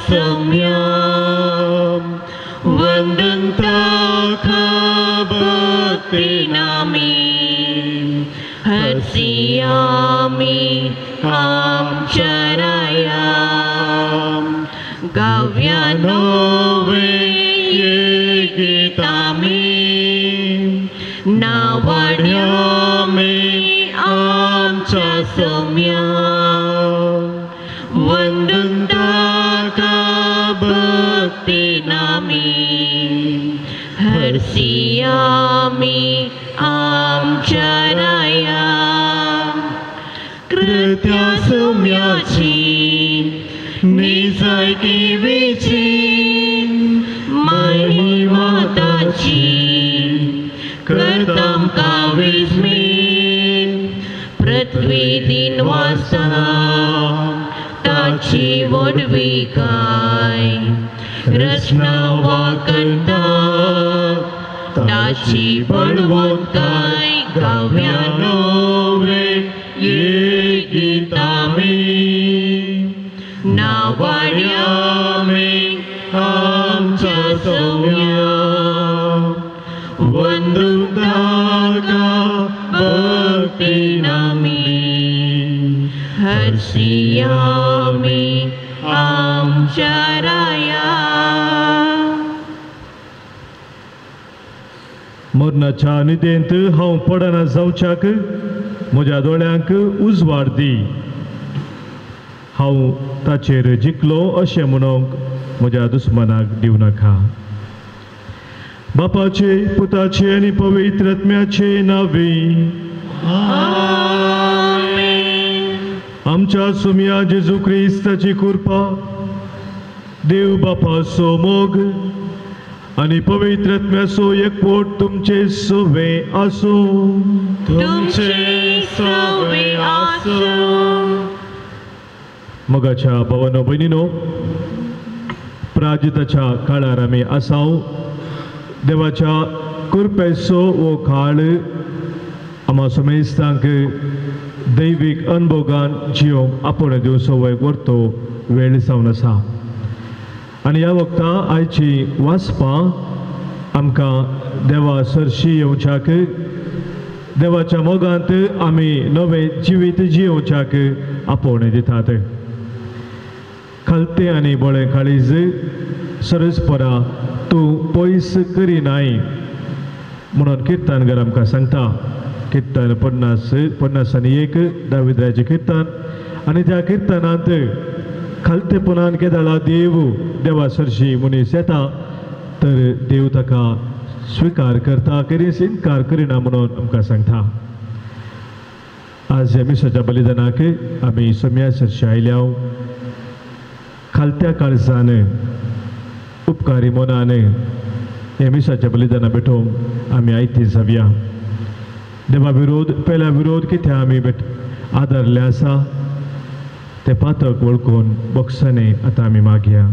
सोम्या वंदन ताका भक्तीन आमी हरसियामी आमच्या राया गाव्या नवे ये गीत आमी नावाड्यामी आमच्या सोम्या वंदन ताका भक्तीन आमी हरसियामी आमच्या राया कृत्या सोम्याची निजायकीवेची महिमा ताची करता आमकां विस्मीत पृथ्वी दिन वासा ताची व्हडविकाय रचना वाकंता ताची बळवंताय गाव्या नवे ये गीत आमी नावाड्यामी आमच्या सोम्या वंदन ताका भक्तीन आमी हरसियामी आमच्या राया. मरणाच्या निदेंत हांव पडना जावच्याक म्हज्या दोळ्यांक उजवाड दी. हांव ताचेर जिखलो अशें म्हणूंक म्हज्या दुस्मानाक दिवं नाका. बापाचे पुताचे आनी पवित्र आत्म्याचे नांवे आमेन. आमच्या सुमया जेजू क्रिस्ताची कृपा, देव बापाचो मोग आनी पवित्र आत्म्याचो एकवट तुमचे सवे आसूं. तुमचे सवे आसूं. मोगाच्या भावानो भयणीनो, प्राजिताच्या काळार आमी आसाव. देवाच्या कृपेचो हो काळ आमा समेस्तांक दैवीक अनभोगान जियोंक आपोवणें दिवचो हो एक वर्तो वेळ जावन आसा. आनी ह्या वखता आयची वाचपां आमकां देवा सरशी येवच्याक, देवाच्या मोगांत आमी नवें जिवीत जियोवच्याक आपोवणें दितात. खालतें आनी बळें काळीज सरसपरा तूं पयस करिनाय म्हणून किर्तनगर आमकां सांगता. किर्तन 50 51 दाविद्राचें किर्तन. आनी त्या किर्तनांत खालतेपणान केदाळा देव देवा सरशी मनीस येता तर देव ताका स्विकार करता, केरीस इनकार करिना म्हणून आमकां सांगता. आज ह्या मिसाच्या बलिदानाक आमी सोम्या सरशी आयल्या. खालत्या काळजान उपकारी मनान ह्या मिसाच्या बलिदाना भेटोवंक आमी आयती जावया. देवा विरोध पेल्या विरोध कित्याक आमी भेट आदारले आसा ते पातक वळखून बक्षाने आतां आमी मागया.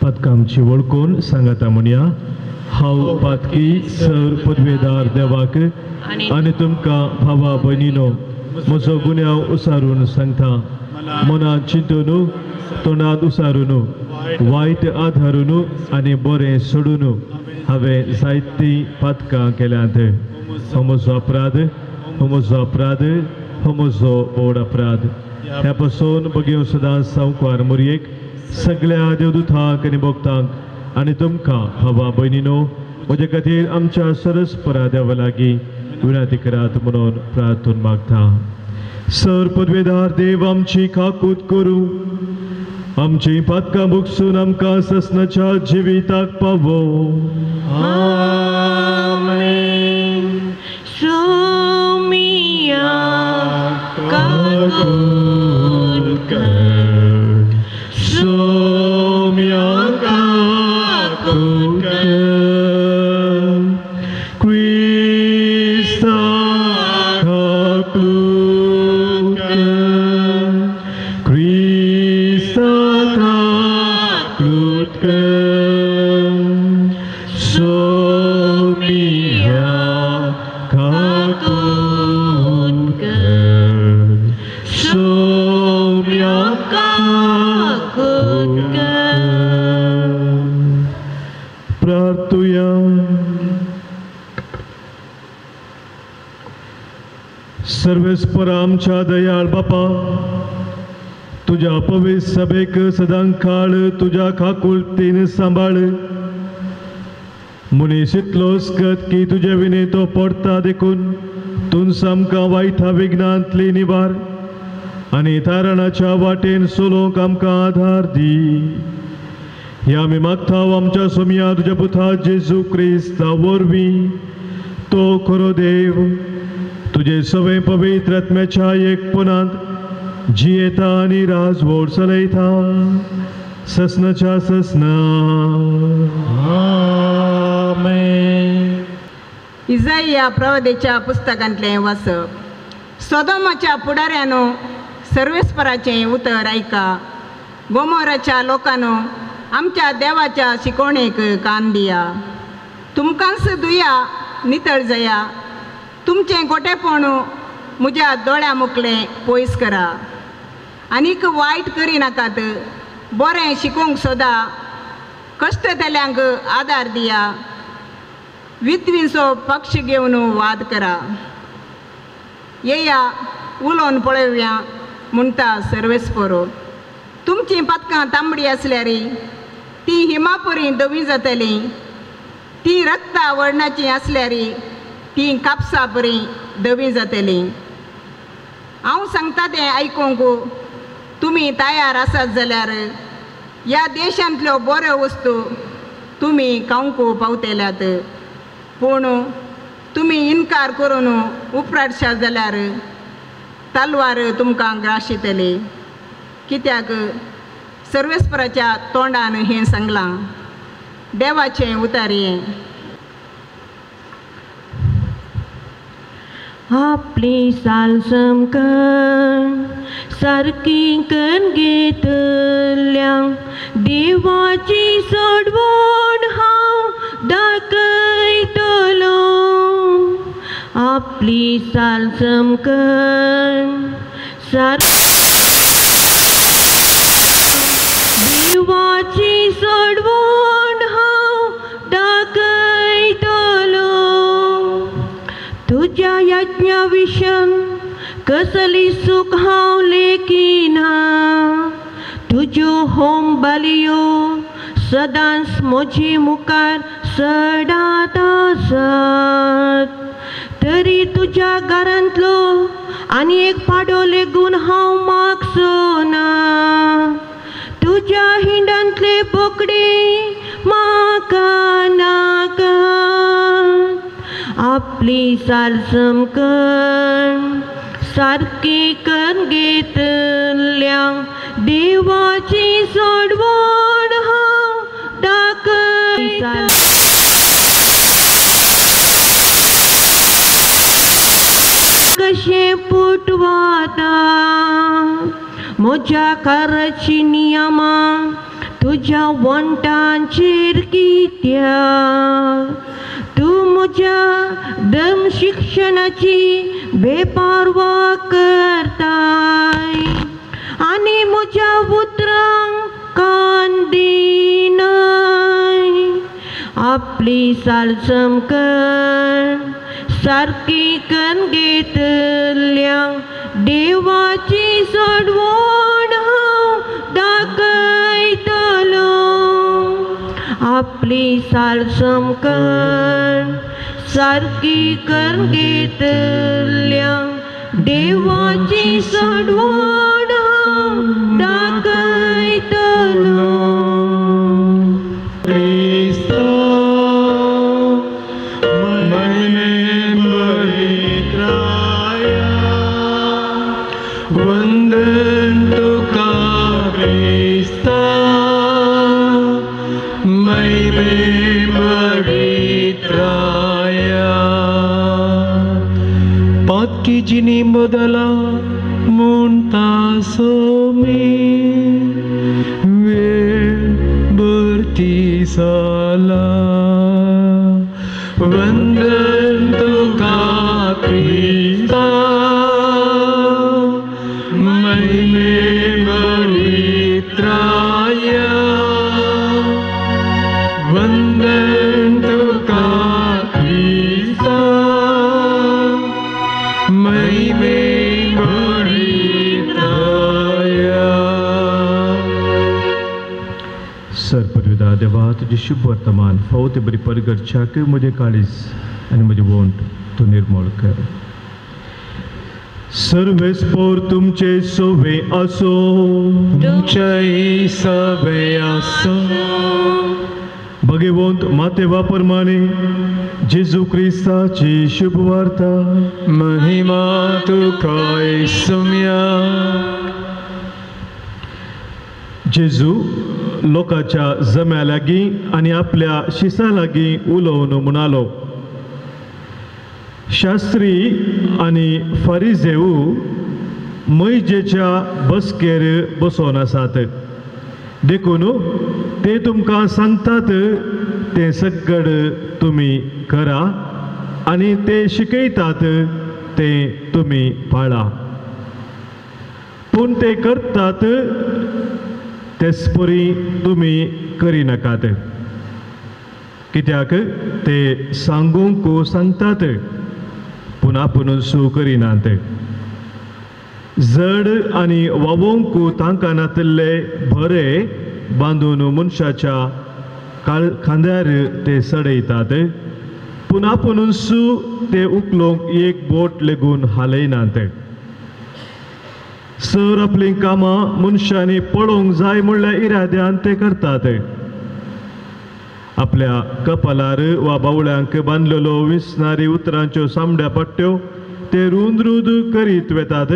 पातकांची वळखून सांगाता म्हणया, हांव पातकी सर पदवेदार देवाक आनी तुमकां भावा भयणीनो म्हजो गुन्यांव उसारून सांगता. मनांत चिंतून, तोंडांत उसारून, वायट आधारून आनी बरें सोडून हांवें जायतीं पातकां केल्यांत. हो म्हजो अपराध, हो म्हजो अपराध, हो म्हजो व्हड अपराध. ह्या पासून बगीव सदां सावकार मोरयेक सगळ्या देवदूतांक आनी भक्तांक आनी तुमकां भावा भयणीनो म्हजे खातीर आमच्या सरसपरा देवा लागीं विनंती करात म्हणून प्रार्थून मागता. सर पदवेदार देव आमची काकूत करूं, आमची पातकां भोगसून आमकां ससनाच्या जिविताक पावो. आमेन. सोमिया काकूत कर, सोम्या काकूत कर, क्रिस्ता काकूत कर, क्रिस्ता काकूत कर. सोम्या काकूत कर. प्रार्थुया. सर्वेस्पर आमच्या दयाळ बापा, तुज्या पवित्र सभेक सदां काळ तुज्या काकुळतीन सांबाळ. मनीस इतलोच गत की तुजे विणे तो पडटा देखून तूं आमकां वायटा विघ्नांतली निवार आनी तारणाच्या वाटेन चलोवंक आमकां आधार दी. ह्या आमी मागता आमच्या सोमया तुज्या पुता जेजू क्रिस्ता वरवीं, तो खरो देव तुजे सगळे पवित्र आत्म्याच्या एकपणांत जियेता आनी राजवट चलयता ससनाच्या ससना. आमेन. इजाइया प्रवदेच्या पुस्तकांतलें वाचप. सोदोमाच्या फुडाऱ्यानो सर्वेस्पराचें उतर आयका. गोमोराच्या लोकांनो आमच्या देवाच्या शिकवणेक कान दिया. तुमकांच दुया नितळ जाया. तुमचें गोटेपण म्हज्या दोळ्या मुखलें पयस करा. आनीक वायट करिनाकात. बरें शिकोवंक सोदा. कश्टतल्यांक आदार दिया. विधवींचो पक्ष घेवन वाद करा. येया उलोवन पळोवया म्हणटा सर्वेस्परो. तुमचीं पातकां तांबडी आसल्यार ती हिमापुरी धवी जातली. ती रक्ता वर्णाची आसल्यार ती कापसा बरी धवी जातली. हांव सांगता तें आयकूंक तुमी तयार आसात जाल्यार ह्या देशांतल्यो बऱ्यो वस्तू तुमी खावंक पावतल्यात. पूण तुमी इनकार करून उपराटशात जाल्यार तलवार तुमकां ग्राशितली. कित्याक सर्वेस्पराच्या तोंडान हें सांगलां. देवाचें उतर हें. आपली साल समकण सारकी करून घेतल्या देवाची सोडवण हांव दाखयतलो. आपली साल समकण सारकी देवाची सोडवण हांव दाखयतलो. तुज्या यज्ञा विशन कसली सूख हांव लेखिना. तुज्यो होम बलियो सदांच म्हजे मुखार सडात आसात. तरी तुज्या घरांतलो आनी एक पाडो लेगून हांव मागचो ना. तुज्या हिंडांतले बोकडे म्हाका नाका. आपली साल समकण सारकी करून घेतल्या देवाची सोडवण हांव दाखयता. कशें पुटवाता म्हज्या काराची नियमां तुज्या वण्टांचेर कित्याक. तूं म्हज्या धर्म शिक्षणाची बेपारवा करताय आनी म्हज्या उतरांक कान दिनाय. आपली साल समकण सारकी करून घेतल्या देवाची सोडवण हांव दाखयतलो. आपली साल समकण सारकी करून घेतल्या देवाची सोडवण हांव दाखयतलो. वंदन तुका क्रिस्ता महिमे पवित्राया. पातकी जिनी बदला म्हणटा सोमी वेळ भरती जाला. वंदन तुका क्रिस्ता महिमे म्हज्या देवा, तुजी शुभ वर्तमान फावो ते बरी परगटच्याक म्हजें काळीज आनी म्हजें वोंट तूं निर्मूळ कर. सर्वेस्पोर तुमचे सोवे असो, तुमचेय सवे आसो. भगवंत मातेवा प्रमाणे जेजू क्रिस्ताची शुभ वार्ता. महिमा तुका येसुम्या. जेजू लोकांच्या जम्या लागीं आनी आपल्या शिसा लागीं उलोवन म्हणालो, शास्त्री आनी फारिजेव मैजेच्या बसकेर बसोन आसात, देखून ते तुमकां सांगतात तें सगळ तुमी करा आनी ते शिकयतात तें तुमी पाळा, पूण ते करतात तेच परी तुमी करिनाकात, कित्याक ते सांगूंक सांगतात पूण आपूण सू करिनात. जड आनी वावोंक तांकां नातिल्ले बरे बांदून मनशाच्या खांद्यार ते सडयतात, पूण आपूण सू ते उखलूंक एक बोट लेगून हालयनात. सर आपलीं कामां मनशांनी पळोवंक जाय म्हणल्या इराद्यान ते करतात. आपल्या कपालार वा बावळ्यांक बांदलेलो विसनारी उतरांच्यो सामड्या पट्ट्यो ते रूंद रूंद करीत वेतात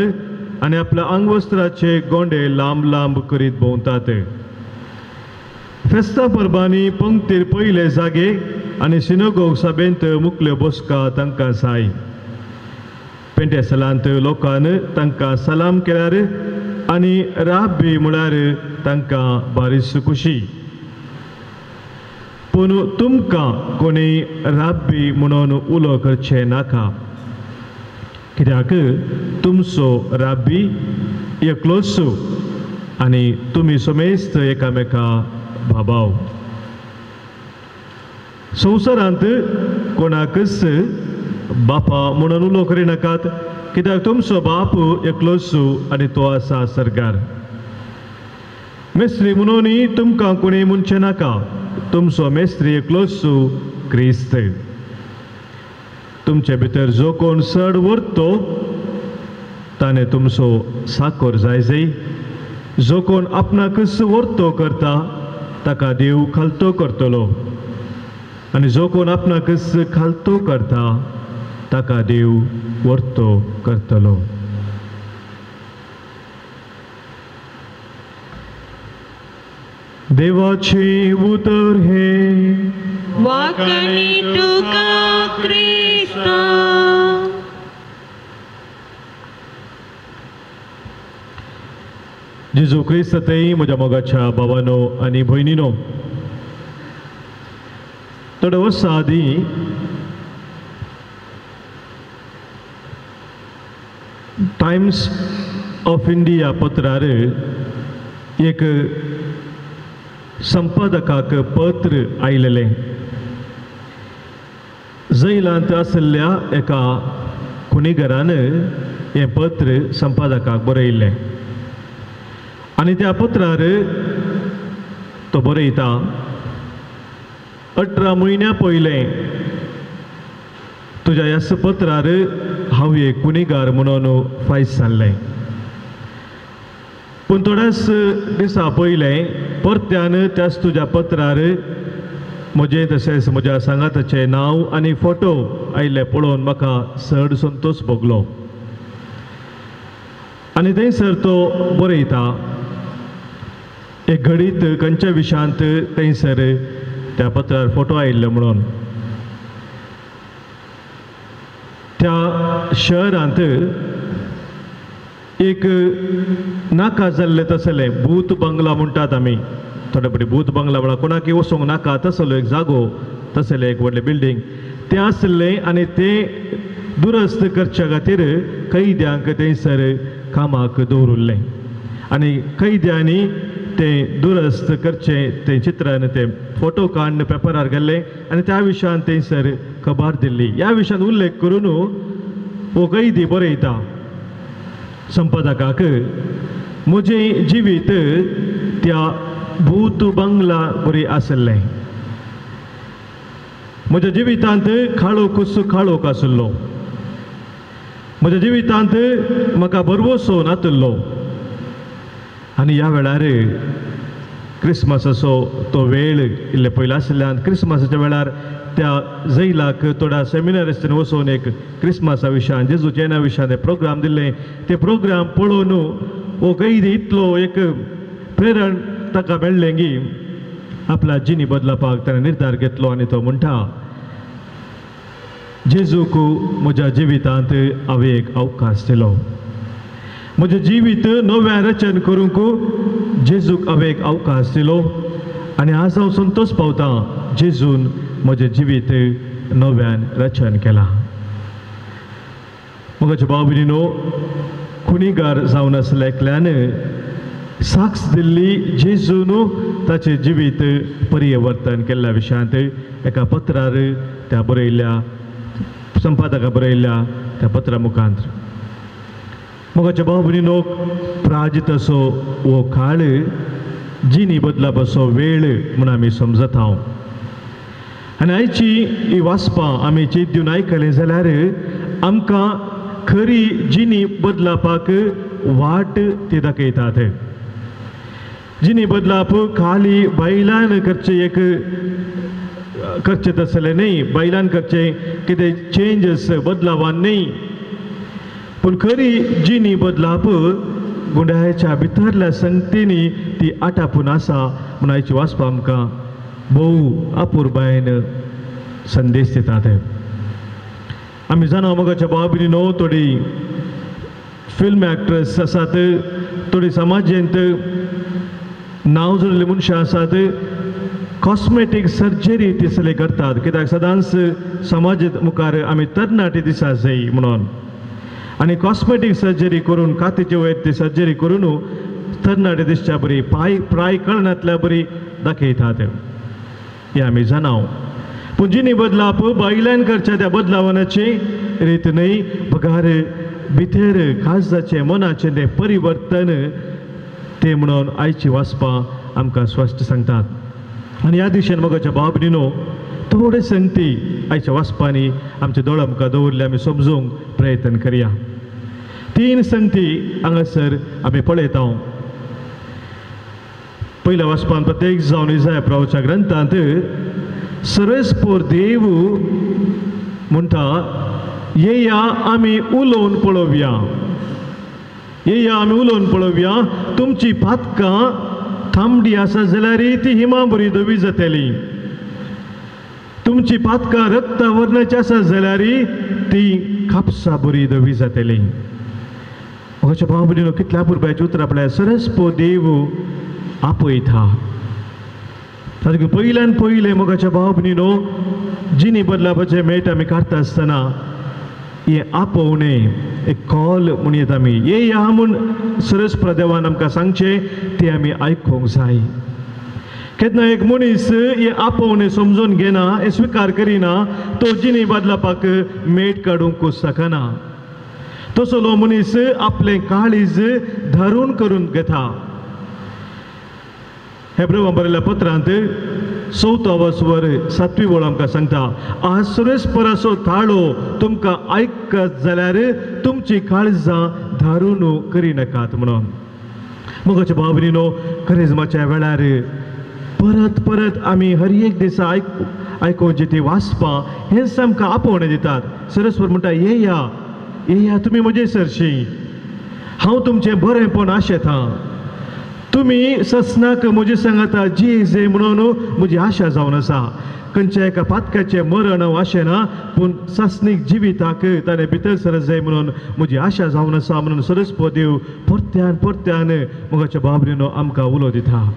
आनी आपल्या आंगवस्त्राचे गोंडे लांब लांब करीत भोंवतात. फेस्ता परबांनी पंक्तीर पयले जागे आनी सिनोगोग सभेंत मुखल्यो बसका तांकां जाय. पेंटेसलांत लोकान तांकां सलाम केल्यार आनी राबी म्हळ्यार तांकां बारीस खुशी. पूण तुमकां कोणी राबी म्हणून उलो करचें नाका, कित्याक तुमचो राबी एकलोच आनी तुमी समेस्त एकामेका भाबाव. संवसारांत कोणाकच बापा म्हणून उलो करिनाकात, कित्याक तुमचो बाप एकलोच आनी तो आसा सरकार. मेस्त्री म्हणून तुमकां कोणी म्हणचें नाका, तुमचो मेस्त्री एकलोच क्रिस्त. तुमचे भितर जो कोण चड व्हरतो ताणें तुमचो साकोर जाय जाय, जो कोण आपणाकच व्हरतो करता ताका देव खालतो करतलो, आनी जो कोण आपणाकच खालतो करता ताका देव व्हरतो करतलो. देवाचें उतर हें. वाकणी तुका क्रिस्ता. जेजू क्रिस्त थंय म्हज्या मोगाच्या बाबानो आनी भयणीनो, थोड्या वर्सां आदीं टायम्स ऑफ इंडिया पत्रार एक संपादकाक पत्र आयलेलें. जैलांत आशिल्ल्या एका खुनीगरान हें पत्र संपादकाक बरयिल्लें आनी त्या पत्रार तो बरयता, 18 म्हयन्या पयलें तुज्या ह्याच पत्रार हांव एक गुनेगार म्हणून फायस जाल्लें, पूण थोड्याच दिसा पयलें परत्यान त्याच तुज्या पत्रार म्हजें तशेंच म्हज्या सांगाताचें नांव आनी फोटो आयिल्ले पळोवन म्हाका चड संतोश भोगलो. आनी थंयसर तो बरयता, एक घडीत खंयच्या विशयांत थंयसर त्या पत्रार फोटो आयिल्लो म्हणून त्या शहरांत एक नाका जाल्लें तसलें भूत बंगला म्हणटात आमी, थोडे फावटी भूत बंगला म्हळ्यार कोणाकय वचूंक नाका तसलो एक जागो, तसलें एक व्हडलें बिल्डींग तें आसलें आनी तें दुरस्त करच्या खातीर कैद्यांक थंयसर कामाक दवरिल्लें आनी कैद्यांनी तें दुरस्त करचें तें चित्रान तें फोटो काडून पेपरार घाल्लें आनी त्या विशयान थंयसर खबर दिल्ली. ह्या विशयान उल्लेख करून हो कैदी बरयता संपादकाक, म्हजें जिवीत त्या भूत बंगला बरी आसलें. म्हज्या जिवितांत काळोखूच काळोख आसलो. म्हज्या जिवितांत म्हाका भरवसो नातलो. आनी ह्या वेळार क्रिसमसाचो तो वेळ इल्ले पयलो आशिल्ल्यान क्रिसमसाच्या वेळार त्या जैलाक थोड्या सेमिनारिस्टान वचून एक क्रिसमसा विशयान जेजूच्या येण्या विशयान प्रोग्राम दिल्ले. ते प्रोग्राम पळोवन हो कैदी इतलो एक प्रेरण ताका मेळ्ळें की आपल्या जिणी बदलपाक ताणें निर्धार घेतलो आनी तो म्हणटा, जेजूक म्हज्या जिवितांत हांवें एक अवकाश दिलो. म्हजें जिवीत नव्या रचन करूंक जेजूक हांवें एक अवकाश दिलो आनी आज हांव संतोश पावतां जेजून म्हजें जिवीत नव्यान रचन केलां. म्हज्या भाव भयणीनो, खुनीगार जावन आसल्या एकल्यान साक्ष दिल्ली जेजून ताचें जिवीत परिवर्तन केल्ल्या विशयांत एका पत्रार त्या बरयल्ल्या संपादका बरयल्ल्या त्या पत्रा मुखांत. मोगाच्या भाव भयणीनो, प्राजित असो हो काळ जिणी बदलापाचो वेळ म्हूण आमी समजत हांव. आनी आयची ही वाचपां आमी चीत दिवन आयकलें जाल्यार आमकां खरी जिणी बदलापाक वाट ती दाखयतात. जिणी बदलाप खाली बायलान करचें एक करचें तसलें न्हय, बायलान करचें कितें चेंजस बदलावान न्हय, पूण खरी जिणी बदलाप गुंडाच्या भितरल्या संगतींनी ती आटापून आसा म्हूण आयची वाचपा आमकां भोव अपुरबायेन संदेश दितात. आमी जाणा मोगाच्या भाव भयणीनो, थोडी फिल्म एक्ट्रेस आसात, थोडी समाजेंत नांव जोडलेली मनशां आसात, कॉस्मेटीक सर्जरी ती सगळे करतात कित्याक सदांच समाजेंत मुखार आमी तरणाटे दिसा जाय म्हणून. आनी कॉस्मेटीक सर्जरी करून कातीचे वयर ती सर्जरी करून तरणाटे दिसच्या बरी पाय प्राय कळनातल्या बरी दाखयतात हें आमी जाणाव. पूण जिणी बदलाप बायल्यान करच्या त्या बदलावनाची रीत न्हय, बगार भितर काळजाचें मनाचें तें परिवर्तन तें म्हणून आयची वाचपां आमकां स्पश्ट सांगतात. आनी ह्या दिशेन मोगाच्या भाव भयणीनो, थोडे संगती आयच्या वाचपांनी आमच्या दोळ्या मुखार दवरले आमी समजूंक प्रयत्न करया. तीन संगती हांगासर आमी पळयता. पयल्या वाचपान प्रत्येक जावन इजाया प्रभूच्या ग्रंथांत सर्वेस्पोर देव म्हणटा, येया आमी उलोवन पळोवया, येया आमी उलोवन पळोवया, तुमची पातकां तांबडी आसा जाल्यार ती हिमा बरी धवी जातली, तुमची पातकां रक्ता वर्णाची आसा जाल्यार ती कापसा बरी धवी जातली. म्हज्या भाव भयणीनो, कितल्या पुरबायची उतरां पळय, सरस्पो देव आपयता. ताचे पयल्यान पयलें मोगाच्या भाव भयणीनो, जिणी बदलापाचें मेट आमी काडटा आसतना हें आपोवणें एक कॉल म्हूण येता आमी ये या म्हूण सरस्परा देवान आमकां सांगचें तें आमी आयकूंक जाय. केन्ना एक मनीस हें आपोवणें समजून घेना, हें स्विकार करिना, तो जिणी बदलापाक मेट काडूंक शकना. तसलो मनीस आपलें काळीज धारून करून घेता. हेब्रेवां बरयल्ल्या पत्रांत चवथो वसवर सातवी वळ आमकां सांगता, आज सुरेशपराचो ताळो तुमकां आयकत जाल्यार तुमची काळजां धारून करिनाकात म्हणून. मोगाच्या भाव भयणीनो, करेजमाच्या वेळार परत परत आमी हर एक दिसा आयकून ती वाचपां हेंच आमकां आपोवणें दितात. सरस्वर म्हणटा, येया येया तुमी म्हजे सरशी, हांव तुमचें बरेंपण आशेतां, तुमी ससनाक म्हजे सांगाता जी जे म्हणून म्हजी आशा जावन आसा. खंयच्या एका पातकाचें मरण हांव आशेना, पूण सासणीक जिविताक ताणें भितर सरत जाय म्हणून म्हजी आशा जावन आसा म्हणून सरस्पो देव परत्यान परत्यान मोगाच्या भाव भयणीनो आमकां उलो दिता.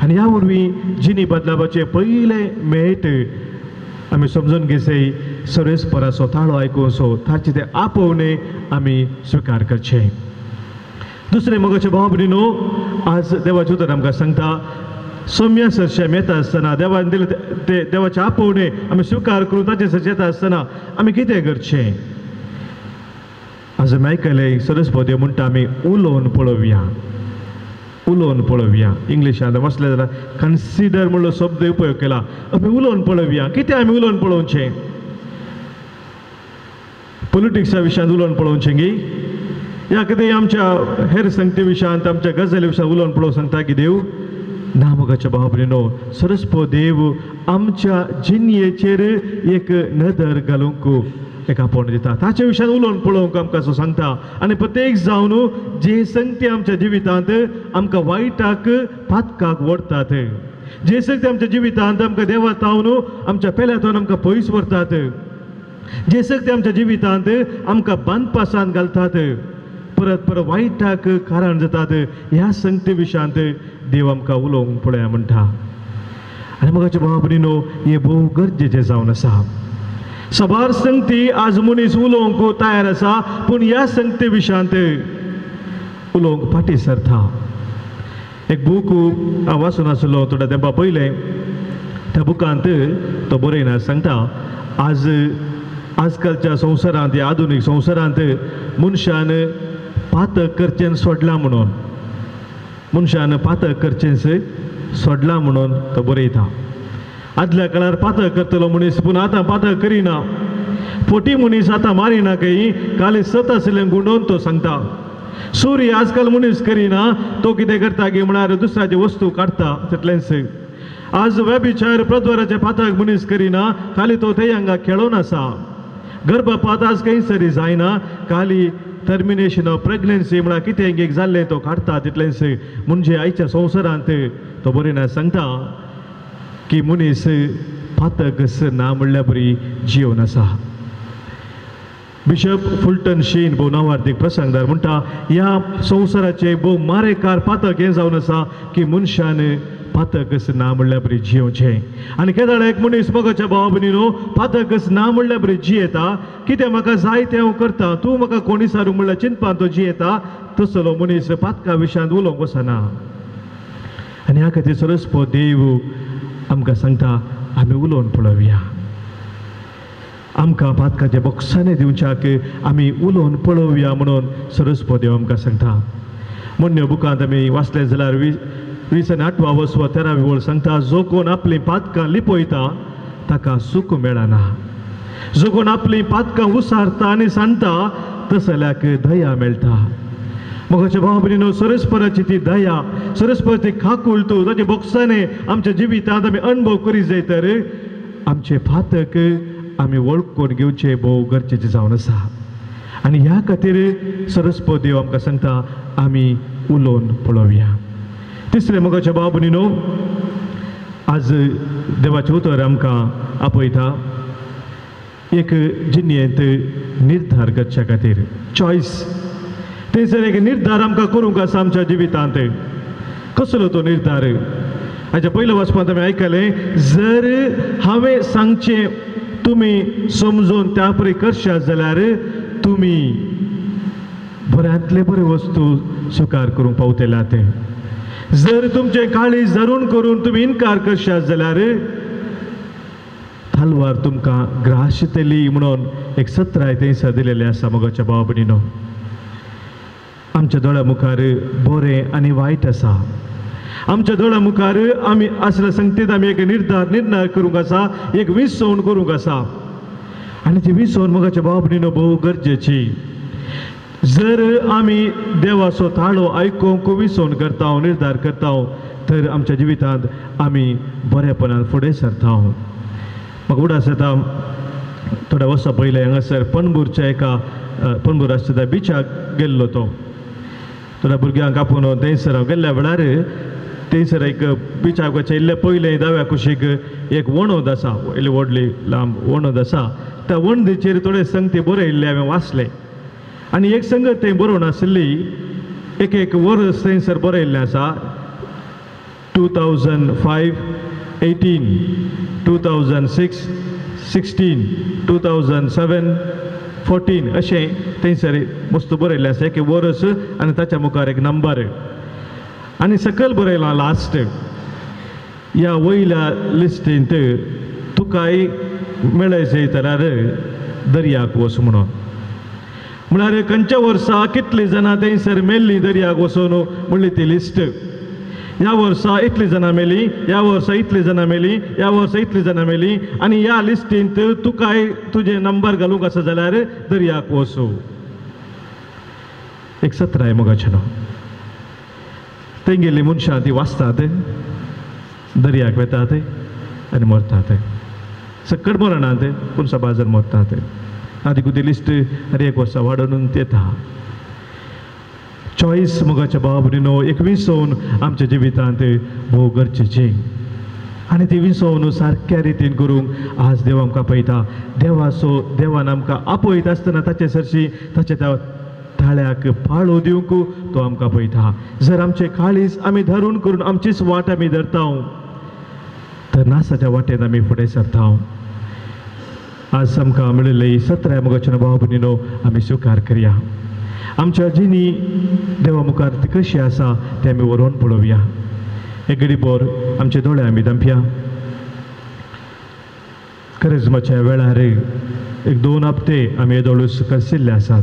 आनी ह्या वरवीं जिणी बदलापाचें पयलें मेट आमी समजून घेसय सर्वेस्पराचो ताळो आयकून ताचें तें आपोवणें आमी स्विकार करचें. दुसरें मोगाचे भाव भयणीनो, आज देवाचें उतर आमकां सांगता, सौम्या सरशें आमी येता आसतना देवान दिलें ते देवाचें आपोवणें आमी स्विकार करून ताचें सरशें येता आसतना आमी कितें करचें? आज आमी आयकलें सरस्पती म्हणटा आमी उलोवन पळोवया. उलोवन पळोवया. इंग्लिशांत वाचलें जाल्यार कन्सिडर म्हणलो शब्द उपयोग केला. आमी उलोवन पळोवया. कितें आमी उलोवन पळोवचें? पॉलिटिक्सा विशयांत उलोवन पळोवचें गी, या कितें आमच्या हेर संगती विशयांत, आमच्या गजाली विशयांत उलोवन पळोवंक सांगता की देव ना? मोगाच्या भाव भयणीनो, सरस्पो देव आमच्या जिणयेचेर एक नदर घालूंक एक आपोवण दिता. ताच्या विशयान उलोवन पळोवंक आमकां असो सांगता. आनी प्रत्येक जावन जे संगती आमच्या जिवितांत आमकां वायटाक पातकाक व्हरतात, जे संगती आमच्या जिवितांत आमकां देवा तावन आमच्या पेल्या तावन आमकां पयस व्हरतात, जे संगती आमच्या जिवितांत आमकां बांदपासांत घालतात, परत परत वायटाक कारण जातात, ह्या संगती विशयांत देव आमकां उलोवंक पळया म्हणटा. आनी मोगाच्या भाव भयणीनो, हें भोव गरजेचें जावन आसा. साबार संगती आज मनीस उलोवंक तयार आसा, पूण ह्या संगती विशयांत उलोवंक फाटीं सरता. एक बूक हांव वाचून आसलो थोड्या तेंपा पयलें. त्या बुकांत तो बरयना सांगता, आज आजकालच्या संवसारांत, ह्या आधुनीक संवसारांत मनशान पातक करचें सोडलां म्हणून, मनशान पातक करचें सोडलां म्हणून तो बरयता. आदल्या काळार पातक करतलो मनीस, पूण आतां पातक करिना. फोटी मनीस आतां मारिना खंय, काली सत आशिल्लें गुंडोवन तो सांगता. सूर्य आजकाल मनीस करिना, तो कितें करता की म्हळ्यार दुसऱ्याची वस्तू काडटा तितलेंच. आज व्यभिचार प्रद्वाराचे पातक मनीस करिना, खाली तो थंय हांगा खेळोन आसा. गर्भपात आज खंय सरी जायना, खाली टर्मिनेशन ऑफ प्रेग्नन्सी म्हळ्यार कितें एक जाल्लें तो काडटा तितलेंच. म्हणजे आयच्या संवसारांत तो बरयना सांगता की मनीस पातकच ना म्हणल्या बरी जिवन आसा. बिशप फुलटन शीन भोव नांवार्थीक प्रसंगदार म्हणटा, ह्या संवसाराचे भोव मारेकार पातक हें जावन आसा की मनशान पातकच ना म्हणल्या बरी जियोवचें. आनी केदाळ एक मनीस मोगाच्या भावा भयणीनो पातकच ना म्हणल्या बरी जियेता, कितें म्हाका जाय तें हांव करता, तूं म्हाका कोणी सारूं म्हणल्यार चिंतपान तो जियेता, तसलो मनीस पातका विशयांत उलोवंक वचना. आनी ह्या खातीर सरस्पो देव आमकां सांगता, आमी उलोवन पळोवया. आमकां पातकाचे बोक्साने दिवच्याक आमी उलोवन पळोवया म्हणून सरस्पो देव आमकां सांगता. म्हण्ण्यो बुकांत आमी वाचलें जाल्यार 20 आनी 8वा वसवा 13वी वळ सांगता, जो कोण आपलीं पातकां लिपयता ताका सूख मेळना, जो कोण आपलीं पातकां उसारता आनी सांडटा तसल्याक दया मेळटा. मोगाच्या भाव भयणीनो, सरस्पराची ती दया, सरस्पराची खाकुळतू, ताचे बोक्साने आमच्या जिवितांत आमी अणभव करीत जाय तर आमचे फातक आमी वळखून घेवचे भोव गरजेचें जावन आसा. आनी ह्या खातीर सरस्पत देव आमकां सांगता, आमी उलोवन पळोवया. तिसरें मोगाच्या भाव भयणीनो, आज देवाचें उतर आमकां आपयता एक जिणेंत निर्धार करच्या खातीर, चॉयस. थंयसर एक निर्धार आमकां करूंक आसा आमच्या जिवितांत. कसलो तो निर्धार? हाच्या पयल्या वाचपांत आमी आयकलें, जर हांवें सांगचें तुमी समजून त्या परी करशात जाल्यार तुमी बऱ्यांतले बरे वस्तू स्विकार करूंक पावतले. ते जर तुमचें काळीज धरून करून तुमी इनकार करशात जाल्यार तलवार तुमकां ग्रासतली म्हणून एक सत्राय थंयसर दिलेलें आसा. मोगाच्या भाव भयणीनो, आमच्या दोळ्या मुखार बरें आनी वायट आसा. आमच्या दोळ्या मुखार आमी आसल्या संगतीत आमी एक निर्णय करूंक आसा, एक विसवण करूंक आसा. आनी ती विसवण मोगाच्या भाव भयणीनो भोव गरजेची. जर आमी देवाचो ताळो आयकूंक विसवण करता, निर्धार करता, तर आमच्या जिवितांत आमी बरेपणान फुडें सरता. म्हाका उडास येता, थोड्या वर्सां पयलें हांगासर पणबूरच्या एका पणबूर आसता त्या बिचाक गेल्लो. तो थोड्या भुरग्यांक आपोवन थंयसर हांव गेल्ल्या वेळार थंयसर एक बिचाक वचचे इल्लें पयलें दाव्या कुशीक एक वणद आसा, इल्ली व्हडली लांब वणद आसा. त्या वणदीचेर थोडे संगती बरयल्ले हांवें वाचले. आनी एक संगत थंय बरोवन आशिल्ली, एक एक वर्स थंयसर बरयल्लें आसा, 2005 18, 2006 16, 2007 14 अशें थंयसर मस्त बरयल्लें आसा. एक वर्स आनी ताच्या मुखार एक नंबर आनी सकयल बरयलां लास्ट, ह्या वयल्या लिस्टींत तुकाय मेळयचें जाल्यार दर्याक वच म्हणून. म्हळ्यार खंयच्या वर्सा कितलीं जाणां थंयसर मेल्लीं दर्याक वचून म्हणली ती लिस्ट. ह्या वर्सा इतली जाणां मेली, ह्या वर्सा इतली जाणां मेली, ह्या वर्सा इतली जाणां मेली आनी ह्या लिस्टींत तुकाय तुजें नंबर घालूंक आसा जाल्यार दर्याक वचूं. एक सत्राय मोगाचें न्हू तेंगेली मनशां ती वाचतात, दर्याक वेतात आनी मरतात. सकट मरणात पूण सबाजर मरतात. आदी कुदी लिस्ट हर एक वर्सा वाडोवन येता. चॉयस मोगाच्या भाव भयणीनो एक विसोवन आमच्या जिवितांत भोव गरजेचें आनी ती विसोवन सारक्या रितीन करूंक आज देव आमकां पळयता. देवाचो देवान आमकां आपयता आसतना ताचे सरशी ताच्या त्या ताळ्याक पाळो दिवंक तो आमकां पळयता. जर आमचे काळीज आमी धरून करून आमचीच वाट आमी धरता तर नासाच्या वाटेन आमी फुडें सरता. आज आमकां मेळिल्ले सतरा मोगाच्या भाव भयणीनो आमी स्विकार करया. आमच्या जिणी देवा मुखार ती कशी आसा तें आमी व्हरोन पळोवया. एक गडीभर आमचे दोळे आमी धांपया. करिज्माच्या वेळार एक दोन हप्ते आमी येदोळूच करशिल्ले आसात.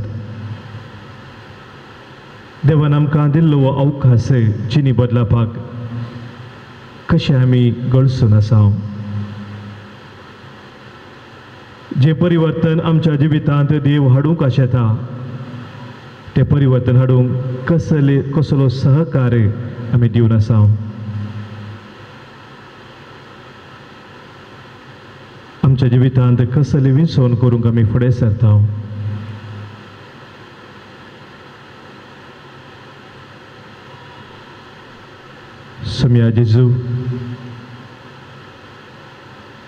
देवान आमकां दिल्लो हो अवकाश जिणी बदलापाक कशें आमी गळसून आसा. जें परिवर्तन आमच्या जिवितांत देव हाडूंक आशेता तें परिवर्तन हाडूंक कसले कसलो सहकार्य आमी दिवन आसा. आमच्या जिवितांत कसले विसवण करूंक आमी फुडें सरता. सोम्या जेजू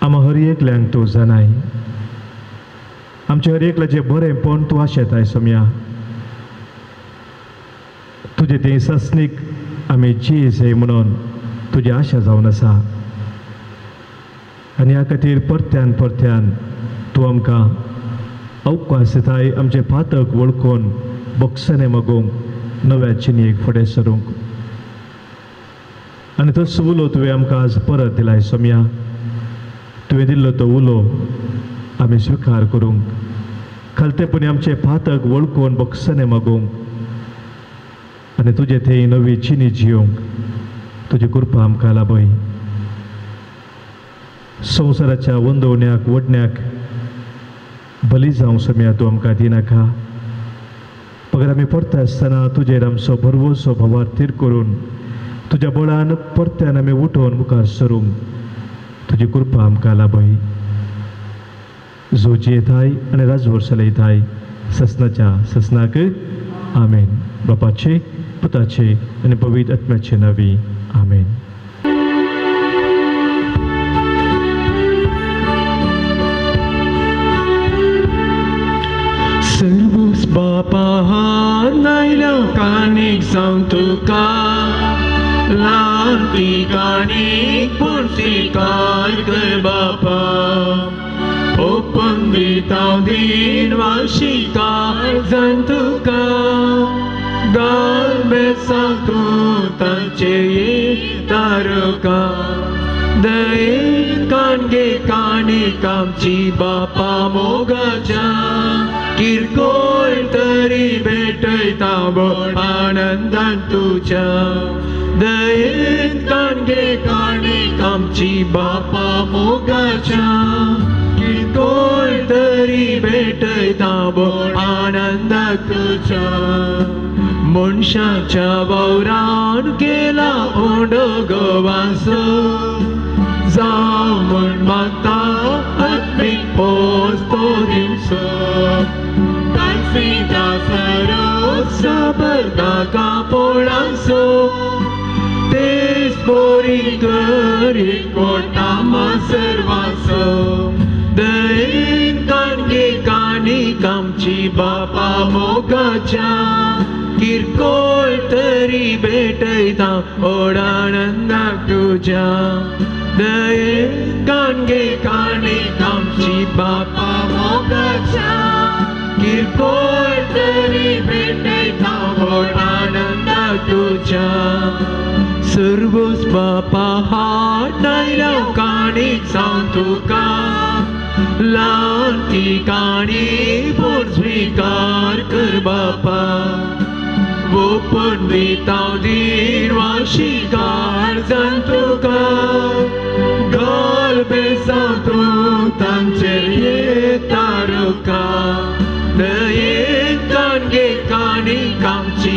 आमा हर एकल्यांक तूं जाणाय. आमच्या हर एकल्याचें बरेंपण तूं आशेताय सोम्या. तुजें तें सस्नीक आमी चीज हे म्हणून तुजी आशा जावन आसा आनी ह्या खातीर परत्यान परत्यान तूं आमकां अवकाश दिताय आमचें पातक वळखून बक्षणें मागूंक नव्या चिनयेक फुडें सरूंक. आनी तोच उलो तुवें आमकां आज परत दिलाय सोम्या. तुवें दिल्लो तो उलो आमी स्विकार करूंक खालतेपणी आमचें पातक वळखून बक्षणें मागूंक आनी तुजें थंय नवी चिनी जियोंक तुजी कृपा आमकां लाभय. संवसाराच्या वंदवण्याक वडण्याक बली जावं सोम्या तूं आमकां दिनाका. पगर आमी परता आसतना तुजेर आमचो भरवसो भवार थीर करून तुज्या बळान परत्यान आमी उठोवन मुखार सरूंक तुजी कृपा आमकां लाभय. जो जियेताय आनी राजभर चलयताय ससनाच्या ससनाक आमेन. बापाचे पुताचे आनी पवित्र आत्म्याचे नांवी आमेन. सर्वूस बापा नायल्या काणीक जावं तुका ल्हान ती काणीक पूण स्विकार कर बापा. ओपन दिता दीन वाशिकार जावन तुका गाल बेसां तूं तांचे तारका. दयेन काणगे काणीक आमची बापा मोगाच्या किरकोळ तरी भेटयता बोल आनंदान तुज्या. दयेन काणगे काणीक आमची बापा मोगाच्या किरकोळ तरी भेटयता बोल आनंदान तुज्या. मनशाच्या वावरान केला उंडो गोवासो जावं म्हूण मागता आत्मीक पोस तो दिवचो. कांसिता सरो साबरता कापोळांचो तेच बोरी करी कोटामा सर्वांचो. दयेन काणगे काणीक आमची बापा मोगाच्या किरकोळ तरी भेटयता ओड आनंदाक तुज्या. दयेन काणगे काणीक आमची बापा मोगाच्या किरकोळ तरी भेटयता ओड आनंदाक तुज्या. सर्वूस बापा हात नायल्या काणीक जावं तुका ल्हान ती काणी पूण स्विकार कर बापा. ओपन दिता दीन वाशिकार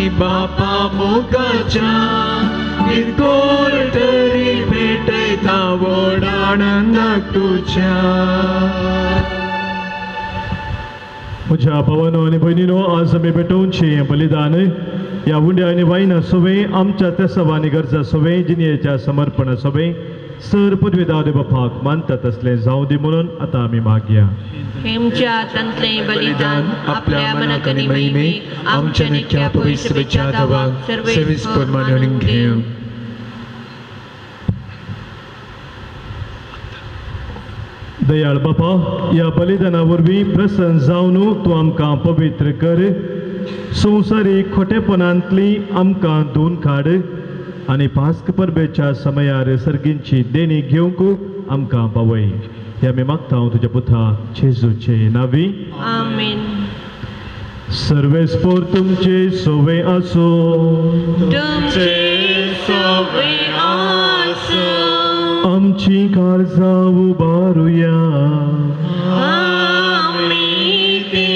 आनी बापा मोगाच्या किरकोळ तरी भेटयता व्हड आनंदाक तुज्या. म्हज्या भावानो आनी भयणीनो, आज आमी भेटोवचें बलिदान ह्या उंड्या आनी वायना सोवे आमच्या तेसावा आनी गरजा सोवे जिणेच्या समर्पणा सोवे सर पदवेदार बापाक मानता तसलें जावं दी म्हणून आतां आमी मागया. आमच्या हातांतलें बलिदान आपल्या मनाक आनी महिमेक आमच्या नित्या पवित्र देवाक सर्वेस्पर मानून घेवं. दयाळ बापा, ह्या बलिदाना वरवीं प्रसन्न जावन तूं आमकां पवित्र कर. संवसारीक खोटेपणांतली आमकां धुवन काड आनी पास्क परबेच्या समयार सर्गींची देणी घेवंक आमकां पावय. हे आमी मागता हांव तुज्या पुता जेजूचे नांवी, आमेन. सर्वेस्पोर तुमचे सोवे आसो. तुमचे सोवे आसो. आमची काळजां उबारुया. आमी ती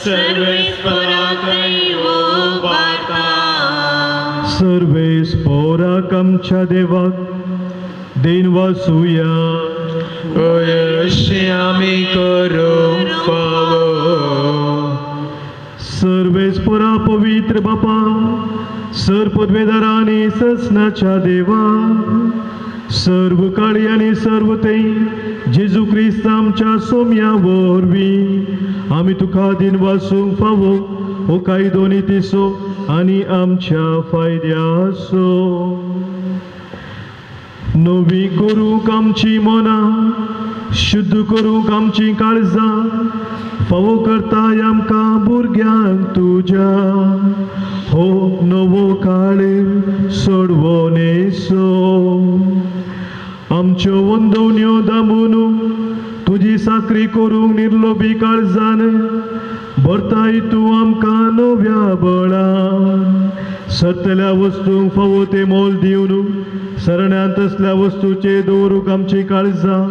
सर्वेस्पराकय उबारता. सर्वेस्पोराक आमच्या देवाक देन वासुया. अयशी आमी करूंक फावो. सर्वेस्पोरा पवित्र बापा, सर पदवेदारा आनी ससनाच्या देवा, सर्व काळी आनी सर्व ते जेजू क्रिस्त आमच्या सोम्या वरवीं आमी तुका दिन वासूंक फावो हो कायदो नितीचो आनी आमच्या फायद्याचो. नवी करूंक आमची मनां, शुद्ध करूंक आमची काळजां, फावो करताय आमकां भुरग्यांक तुज्या हो नवो काळ सोडवणेचो. आमच्यो वंदवण्यो दामून तुजी साकरी करूंक निर्लोभी काळजान भरताय तूं आमकां नव्या बळान. सरतल्या वस्तूंक फावो तें मोल दिवन सरण्यांत तसल्या वस्तूचे दवरूंक आमची काळजां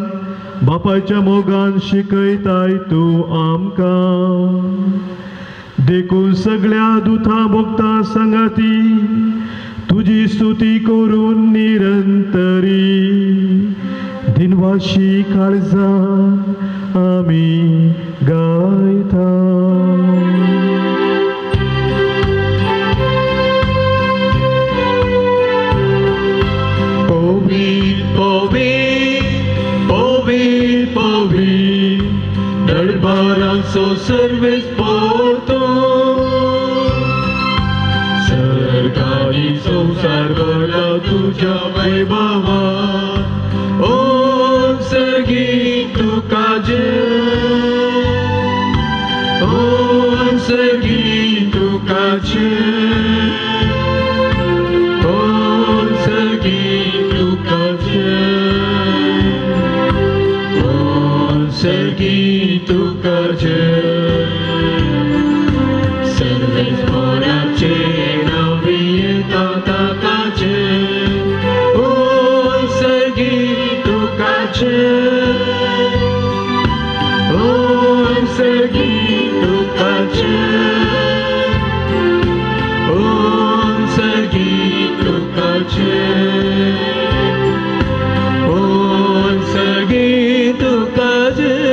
बापायच्या मोगान शिकयताय तूं आमकां. देखून सगळ्या दुथा भोगता सांगाती तुजी स्तुती करून निरंतरी दिनवाशी काळजां आमी गायता. पवी पवी पवी पवी दरबाराचो सर्वेस्पोर तूं, सरकारी संवसार भरला तुज्या वैभवान. ओ सर्गी तुका जय, ओ सर्गी तुका जय, ओ सर्गी तुका जय, ओ सर्गी तुका जय. सर्वेस्पोराचे नांवी येता ताका जय, ओ सर्गी तुका जय, ओ सर्गी तुका जय, ओ सर्गी तुका जय, ओ सर्गी तुका जय.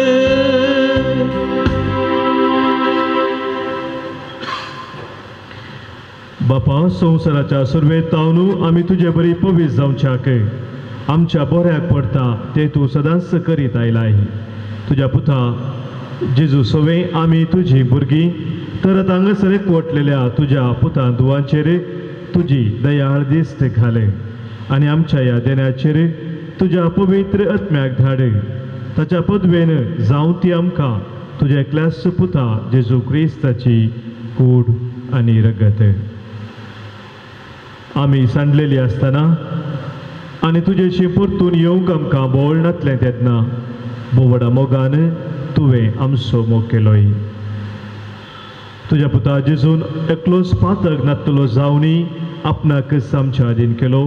बापा, संवसाराच्या सुरवेत तावन आमी तुजे बरी पवीस जावच्याक आमच्या बऱ्याक पडता ते तूं सदांच करीत आयलाय. तुज्या पुता जेजू सोवे आमी तुजी भुरगीं तर आतां हांगासर एकवटलेल्या तुज्या पुता धुवांचेर तुजी दयाळ दिश्ट घाले आनी आमच्या ह्या देण्याचेर तुज्या पवित्र आत्म्याक धाड. ताच्या पदवेन जावं ती आमकां तुज्या एकल्याच पुता जेजू क्रिस्ताची कूड आनी रगत. आमी सांडलेली आसतना आनी तुजेशी परतून येवंक आमकां बोळ नातलें तेन्ना बोवडा मोगान तुवें आमचो मोग केलोय. तुज्या पुता जेजून एकलोच पातक नातलो जावनी आपणाकच आमच्या आदीन केलो.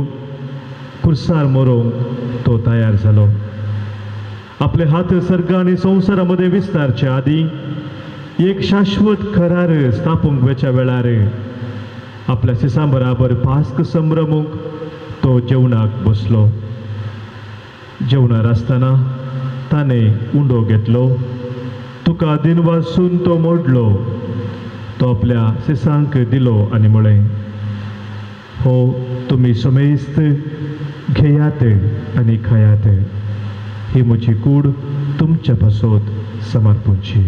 कुर्सार मरोंक तो तयार जालो. आपले हात सर्ग आनी संवसारा मदें विस्तारचे आदीं एक शाश्वत करार स्थापूंक वेच्या वेळार आपल्या शिसां बराबर पास्क संभ्रमूंक तो जेवणाक बसलो. जेवणार आसतना ताणें उंडो घेतलो, तुका दिनवासून तो मोडलो, तो आपल्या शिसांक दिलो आनी म्हळें, हो तुमी समेस्त घेयात आनी खायात, ही म्हजी कूड तुमच्या पासत समर्पूची.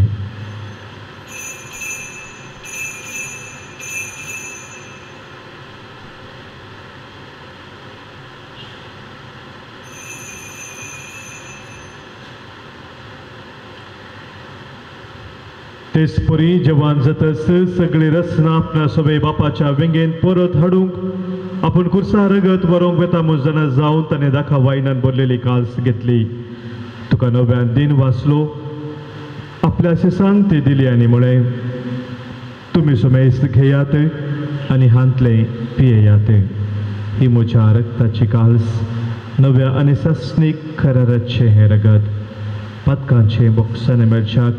तेचपरी जेवण जातच सगळी रचना आपणा सोबे बापाच्या वेंगेन परत हाडूंक आपूण कुर्सा रगत बरोवंक वेता म्हूण जाणा जावन ताणें दाखा वायनान भरलेली काल्स घेतली, तुका नव्यान दिन वाचलो, आपल्या शिसांक ती दिली आनी म्हळें, तुमी सुमेस्त घेयात आनी हांतलें पियेयात, ही म्हज्या रगताची काल्स, नव्या आनी सासणीक कराराचें हें रगत, पातकांचें बोक्साने मेळच्याक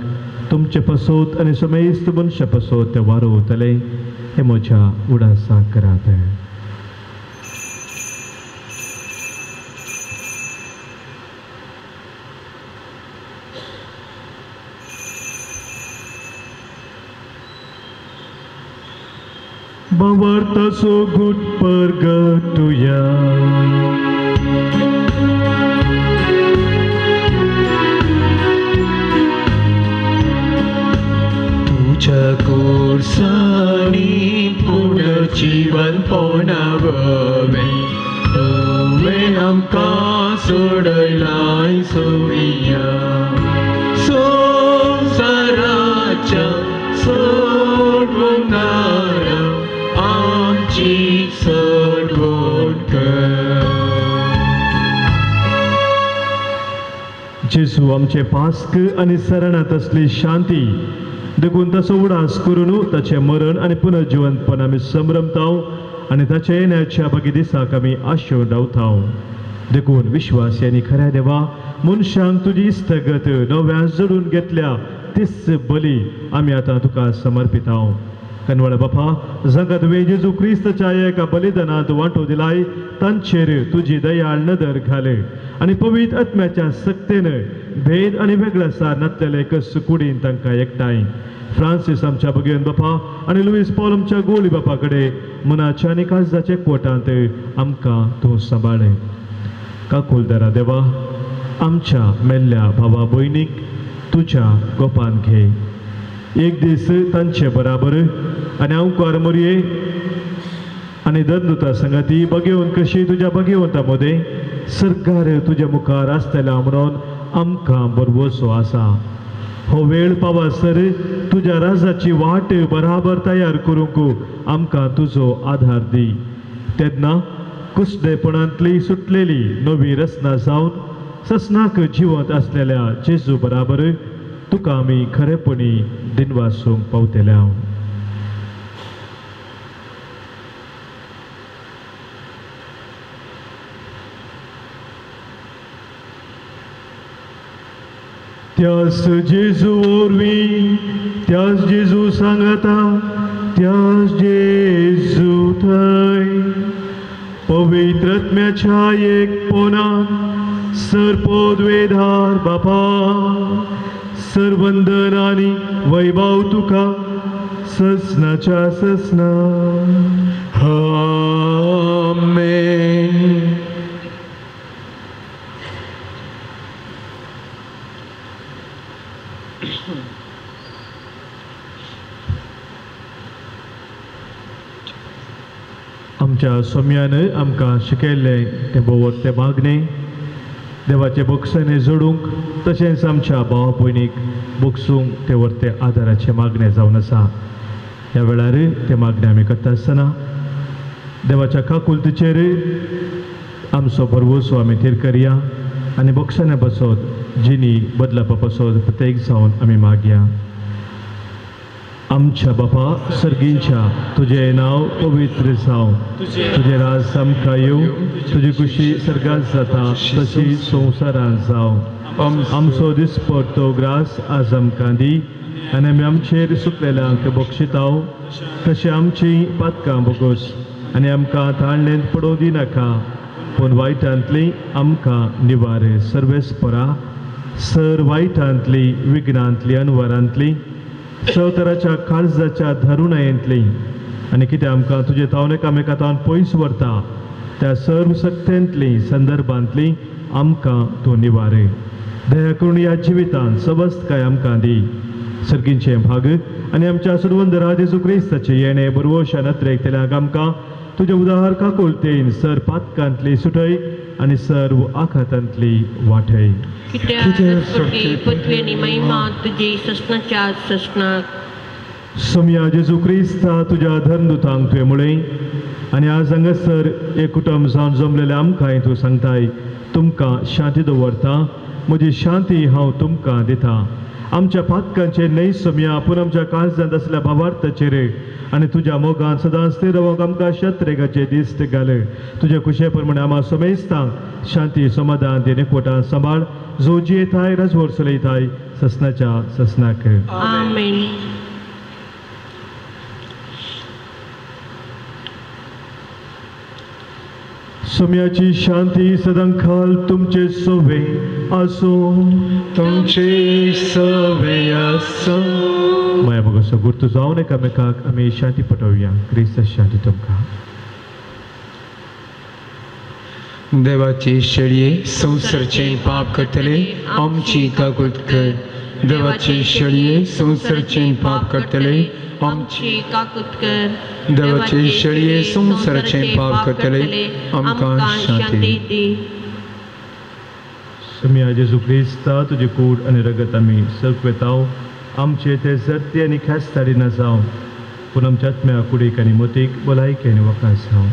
तुमचे पसोत आनी समेस्त मनशा पसोत ते वारोवतले, हे म्हज्या उडासाक करात. भावार्थाचो गूट परगटुया. तुझ्या कुर्सानी पुनर्जीवन पोणावे, तुवें आमकां सोडयलाय सोविया, संवसाराच्या सोडवणारा आमची सोडवण कर. जेजू आमचे पास्क आनी सरणात असली शांती देखून ताचो उडास करून ताचें मरण आनी पुनर्जिवंतपण आमी संभ्रमताव आनी ताच्या येण्याच्या बागी दिसाक आमी आशेवन रावताव. देखून विश्वास आनी खऱ्या देवा मनशांक तुजी इस्तगत नव्यान जोडून घेतल्या तीच बली आमी आतां तुका समर्पिताव. कनवळ बापा, जांकां तुवें जेजू क्रिस्ताच्या एका बलिदानांत वांटो दिलाय तांचेर तुजी दयाळ नदर घाले आनी पवित्र आत्म्याच्या सक्तेन भेद आनी वेगळ्या सार नातलेले कस कुडीन तांकां एकठांय. फ्रांसीस आमच्या भगेवन बापा आनी लुईस पॉल आमच्या गोली बापा कडेन मनाच्या आनी काळजाच्या कोटांत आमकां तूं सांबाळ्ळे. काकुलदारा देवा, आमच्या मेल्ल्या भावा भयणीक तुज्या गोपान घे, एक दीस तांचे बराबर आनी हांव मोरये आनी दंदुता संगाती बगेवन कशी तुज्या बगेवंता मदें सरकार तुज्या मुखार आसतल्या म्हणून आमकां बरवसो आसा. हो वेळ पावासर तुज्या राजाची वाट बराबर तयार करूंक आमकां तुजो आधार दी. तेन्ना कुसडेपणांतली सुटलेली नवी रचना जावन ससनाक जिवंत आसलेल्या जेजू बराबर तुका आमी खरेपणी दिनवासूंक पावतल्या. त्यास जेजू वरवीं, त्यास जेजू सांगता, त्यास जेजू थंय पवित्र आत्म्याच्या एकपणान सर्पोद्वेधार बापा सर्वंदन आनी वैभव तुका ससनाच्या ससना. आमेन. आमच्या सोम्यान आमकां शिकयल्लें तें भोवत तें मागणें देवाचे बोक्सांनी जोडूंक तशेंच आमच्या भाव भयणीक बोक्सूंक ते वरते आदाराचें मागणें जावन आसा. ह्या वेळार तें मागणें आमी करता आसतना देवाच्या काकुलतीचेर आमचो भरवसो आमी थीर करया आनी बोक्सांनी बसत जिनी बदलापा पासत प्रत्येक जावन आमी मागया. आमच्या बापा सर्गींच्या, तुजें नांव पवित्र जावं, तुजें राज आमकां येवं, तुजी खुशी सर्गांत जाता तशी संवसारांत जावं. आमचो दिसपडतो ग्रास आज आमकां दी आनी आमी आमचेर सुकलेल्यांक बक्षिताव तशें आमची पातकां बोगोस आनी आमकां ताळणेंत पडोवं दिनाका पूण वायटांतली आमकां निवार. सर्वेस्परा सर वायटांतली विघ्नांतली अनवरांतली सवतराच्या काळजाच्या धरुणायेंतली आनी कितें आमकां तुजे तावन एकामेका तावन पयस व्हरता त्या सर्व सक्तेंतली संदर्भांतली आमकां तूं निवारे. दया करून ह्या जिवितांत सवस्तकाय आमकां दी. सर्गींचें भाग आनी आमच्या सुरवंदरा जेजू क्रिस्ताचें येणें बरवशान अत्रेकतल्यांक आमकां तुज्या उदाहर काकुळतेन सर पातकांतली सुटय आनी सर्व आघातांतली वाटय. सोमया जेजू क्रिस्ता तुज्या धर्मदूतांक तुवें म्हळें आनी आज हांगासर एक कुटुंब जावन जमलेलें आमकांय तूं सांगताय तुमकां शांती दवरता म्हजी शांती हांव तुमकां दिता. आमच्या पातकांचेर न्हय सोमया पूण आमच्या काळजांत आसल्या भावार्थाचेर आनी तुज्या मोगान सदांच ते रावंक आमकां शत्रेगाचे दिस्त घाल. तुज्या खुशे प्रमाणे आमा समेस्तांक शांती समाधान दिने कोटान सांबाळ जो जियेताय राजवट चलयताय ससनाच्या ससनाक. आमेन. सोम्याची शांती सदांकाल तुमचे सोवे आसूं. तुमचे सवे आसूं. माया भोगाचो गुर्तू जावन एकामेकाक आमी शांती पटोवया. क्रिस्त शांती तुमकां. देवाची शेळये संवसाराचें पाप करतले आमची काकूत कर. देवाची शेळये संवसाराचें पाप करतले आमची काकूत कर. देवाची शेळये संवसाराचें पाप करतले आमकां शांती दी. सोमया जेजू क्रिस्ता तुजी कूड आनी रगत आमी सगवेताव आमचे ते जरती आनी ख्यास्ताडी ना जावं पूण आमच्या आत्म्या कुडीक आनी मोतीक भलायकी आनी वकास जावं.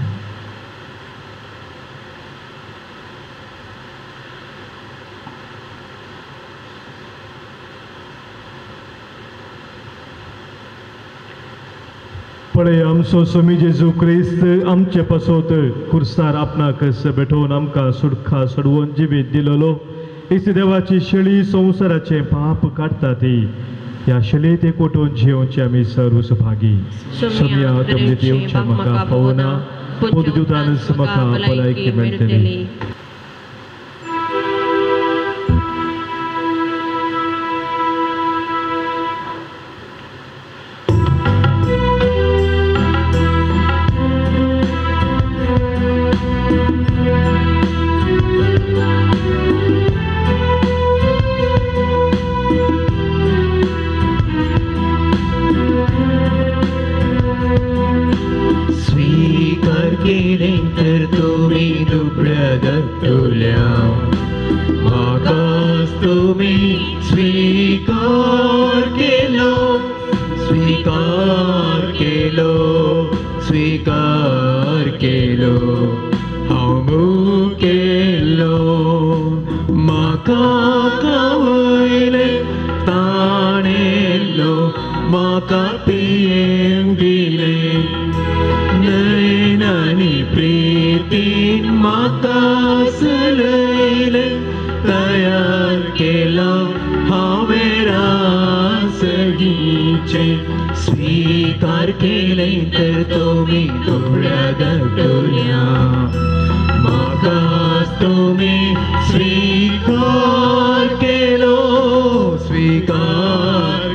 पळय आमचो सोमी जेजू क्रिस्त आमचे पासत कुर्सार आपणाक बेठोवन आमकां सुटका सोडवून जिवीत दिलोलो. इस देवाची शेळी संवसाराचें पाप काडटा ती ह्या शेळी ते कोटून जियोवचे आमी सर्व सुभागी. सोमया तुमचे येवचें म्हाका पावना पूण तुज्या म्हाका भलायकी मेळटली. स्वीकार केले तर तुम्ही दुबळ्या गटुल्या म्हाकाच तुम्ही स्वीकार केलो स्वीकार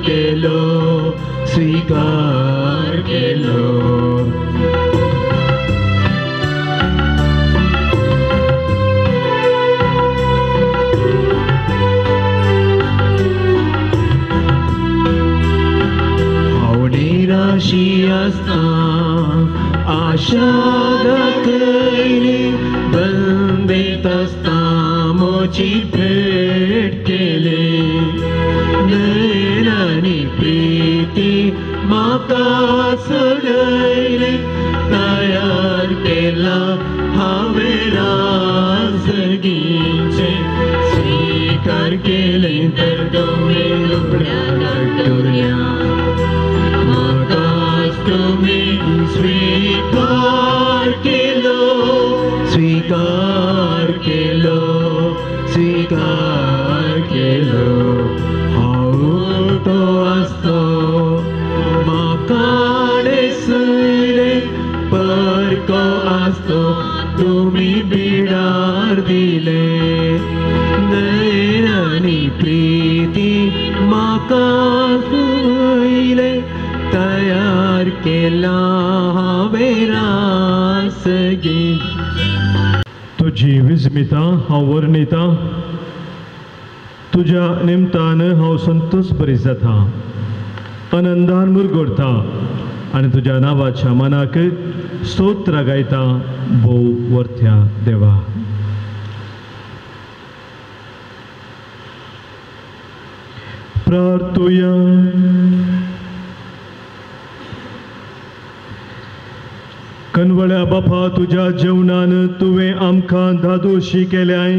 केलो स्वीकार केलो. आसता आशा दाखयली बंदेत आसता मोची भेट केली नयनानी प्रीती म्हाका सोडयली तयार केला हांवें राजगीचें स्वीकार केले तर तुमी दुबळ्या धाडटुल्या तुम्ही स्वीकार केलो स्वीकार केलो स्वीकार केलो. हांव तो आसता तुमी बिडार दिले दयेन आनी प्रिती म्हाका सुयले तयार केला हांवें रास घेवन. तुजी विस्मिता हांव वर्णिता, तुज्या निमतान हांव संतोष बरी जाता, आनंदान मुरगुरता आनी तुज्या नांवाच्या मनाक स्तोत्र गायता. भोव वर्थ्या देवा. प्रार्थुया. कनवळ्या बापा, तुज्या जेवणान तुवें आमकां धादोशी केल्याय,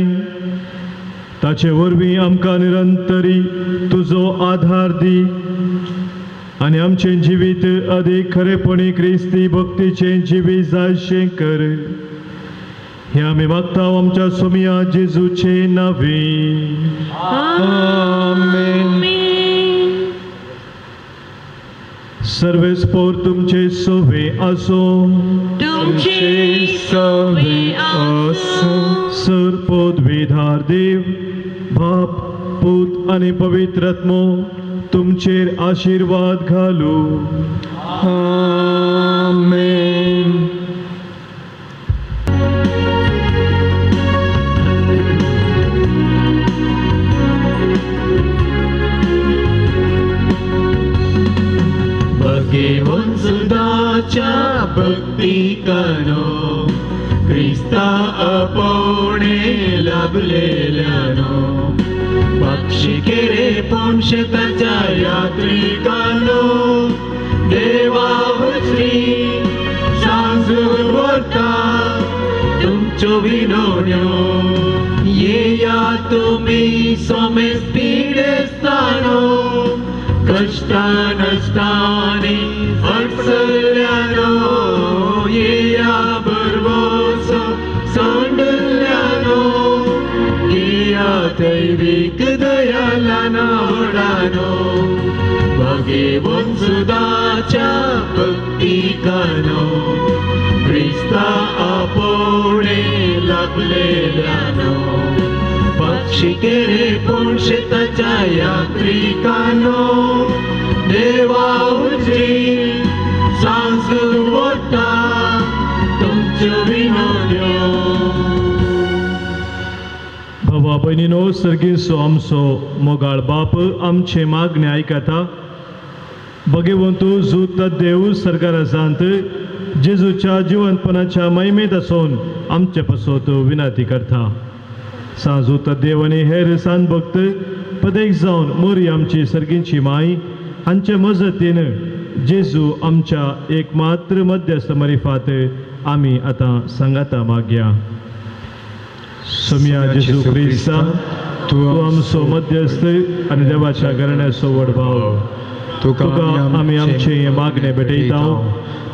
ताचे वरवीं आमकां निरंतरी तुजो आधार दी आनी आमचें जिवीत अदीक खरेपणी क्रिस्ती भक्तीचें जिवीत जायशें कर. हें आमी मागता आमच्या सोमिया जेजूचे नांवे. आमेन. सर्वेस्पोर तुमचे सोवे आसो, तुमचे सवे आसूं. सर पदवीधार देव बाप पूत आनी पवित्र आत्मो तुमचेर आशिर्वाद घालू. आमेन. भगेवन सुदाच्या भक्तिकानो क्रिस्ता आपोवणे लाभलेल्यानो पक्षी केरे पोंशताच्या यात्रिकानो देवा हुसरी सांजूर व्हरता तुमच्यो विनवण्यो. येया तुमी सोमेस पिडेस्तानो कश्टा नश्टांनी अडचल्ल्यानो येया भरवंसो सांडल्ल्यानो येया दैवीक दयाला व्हडानो. भगेवन सुदाच्या भक्तिकानो क्रिस्ता आपोवणे लाभलेल्यानो पक्षी केरे पोंशताच्या यात्रिकानो देवा हुजरी सांजूर व्हरता तुमच्यो विनवण्यो. भावा भयणीनो, सर्गेचो आमचो मोगाळ बाप आमचें मागणें आयकता. भगवंतू जूत देव सरकारांत जेजूच्या जिवंतपणाच्या महिमेंत आसून आमचे पासत विनंती करता. सांजूत देव आनी हेर सांत भक्त पदेक जावन मोरी आमची सर्गींची माय हांचे मजतीन जेजू आमच्या एक मात्र मध्यस्थ मरिफात आमी आतां सांगाता मागया. सोमिया जेजू क्रिस्ता, तूं आमचो मध्यस्थ आनी देवाच्या घराण्याचो व्हड भाव, तुका आमी आमचें हें मागणें भेटयता.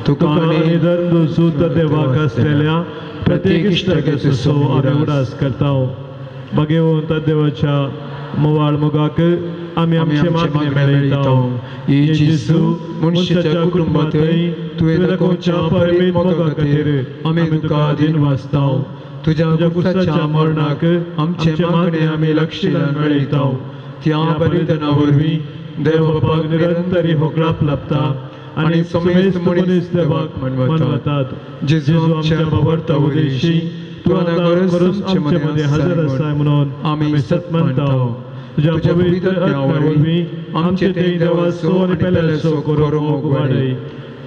तुका आनी धर्म जूत देवाक आसलेल्या प्रत्येक इश्टागतीचो आमी उडास करता. भगवंत देवाच्या मोवाळ मोगाक आमी आमचें मागणें मेळयता. जेजू मनशाच्या कुटुंबांतय तुवें दाखोवच्या परिमीत मोगा खातीर आमी तुका अधीन वाचता. तुज्या क्रुसाच्या मरणाक आमचें मागणें आमी लक्षिल्यान मेळयता. त्या बलिदाना वरवीं देव बापाक निरंतरी होगडाप लाभता आनी समेस्त मनीस देवाक मनवतात. जेजू आमच्या बाबर्ता उदेशी तूं आतां खरोच आमचे मदें हजर आसाय म्हणून आमी सत मानता. तुज्या पवित्र आत्म्या वरवीं आमचे ते देवाचो आनी पेल्याचो खरो मोग वाडय.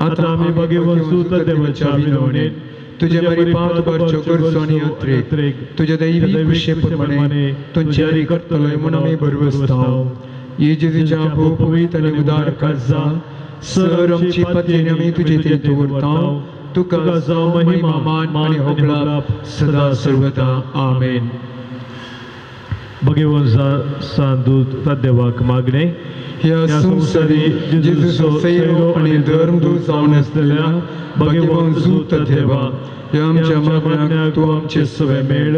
आतां आमी भगवंत सुत देवाच्या विनवणेन तुझे मरिपात भरच्यो गरजो आनी यात्रेक तुज्या दैवी खुशे प्रमाणे तुमचे करतलोय म्हूण आमी भरवसता. जेजूच्या भोव पवित्र आनी उदार काळजा सर आमची पत्नी आमी तुजे थंय दवरता. तुका जावं महिमा मान आनी होगडाप सदा सर्वदा. आमेन. भगवंत सांदूत देवाक मागणें. ह्या संवसारी जेजूचो सैरो आनी धर्मदूत जावन आसलेल्या भगवंत जूत देवा, ह्या आमच्या मागण्याक तूं आमचे सवे मेळ.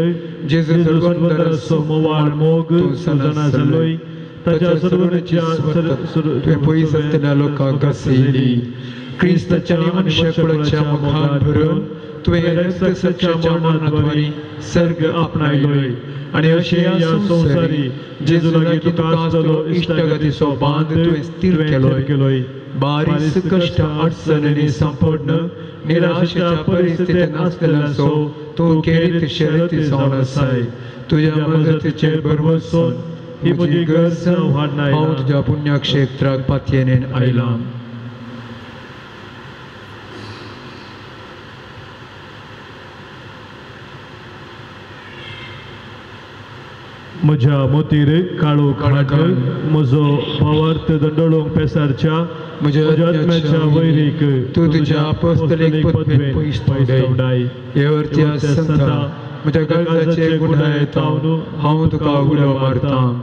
जेजू सर्वंतराचो मोवाळ मोग तूं जाणा जालोय, ताच्या सर्वच्या तुवें पयस आसतल्या लोकांक गासयली. क्रिस्ताच्या आनी मनशाकुळाच्या मुखार भरून तुवें रक्तसाच्या मरणाद्वारी सर्ग आपणायलोय आनी अशें ह्या संवसारी जेजू लागीं तुका आसतलो इश्टागतीचो बांद तुवें स्थिर केलोय. बारीस कश्ट अडचणींनी सांपडून निराशेच्या परिस्थितींत आसलेल्यांचो तूं खेरीत शर्ती जावन आसाय. तुज्या मजतीचेर भरवंसून ही म्हजी गरज हांव तुज्या पुण्यक्षेत्राक पातयेन आयलां. म्हज्या मोतीर काळोख हाडल म्हजो भावार्थ दंडोळोंक पेसारच्या म्हज्या आत्म्याच्या वैरीक तूं तुज्या अपोस्तलीक पदवेन पयस उडय. हे संता म्हज्या काळजाचे गुन्यांव तावन हांव तुका उलो मारतां.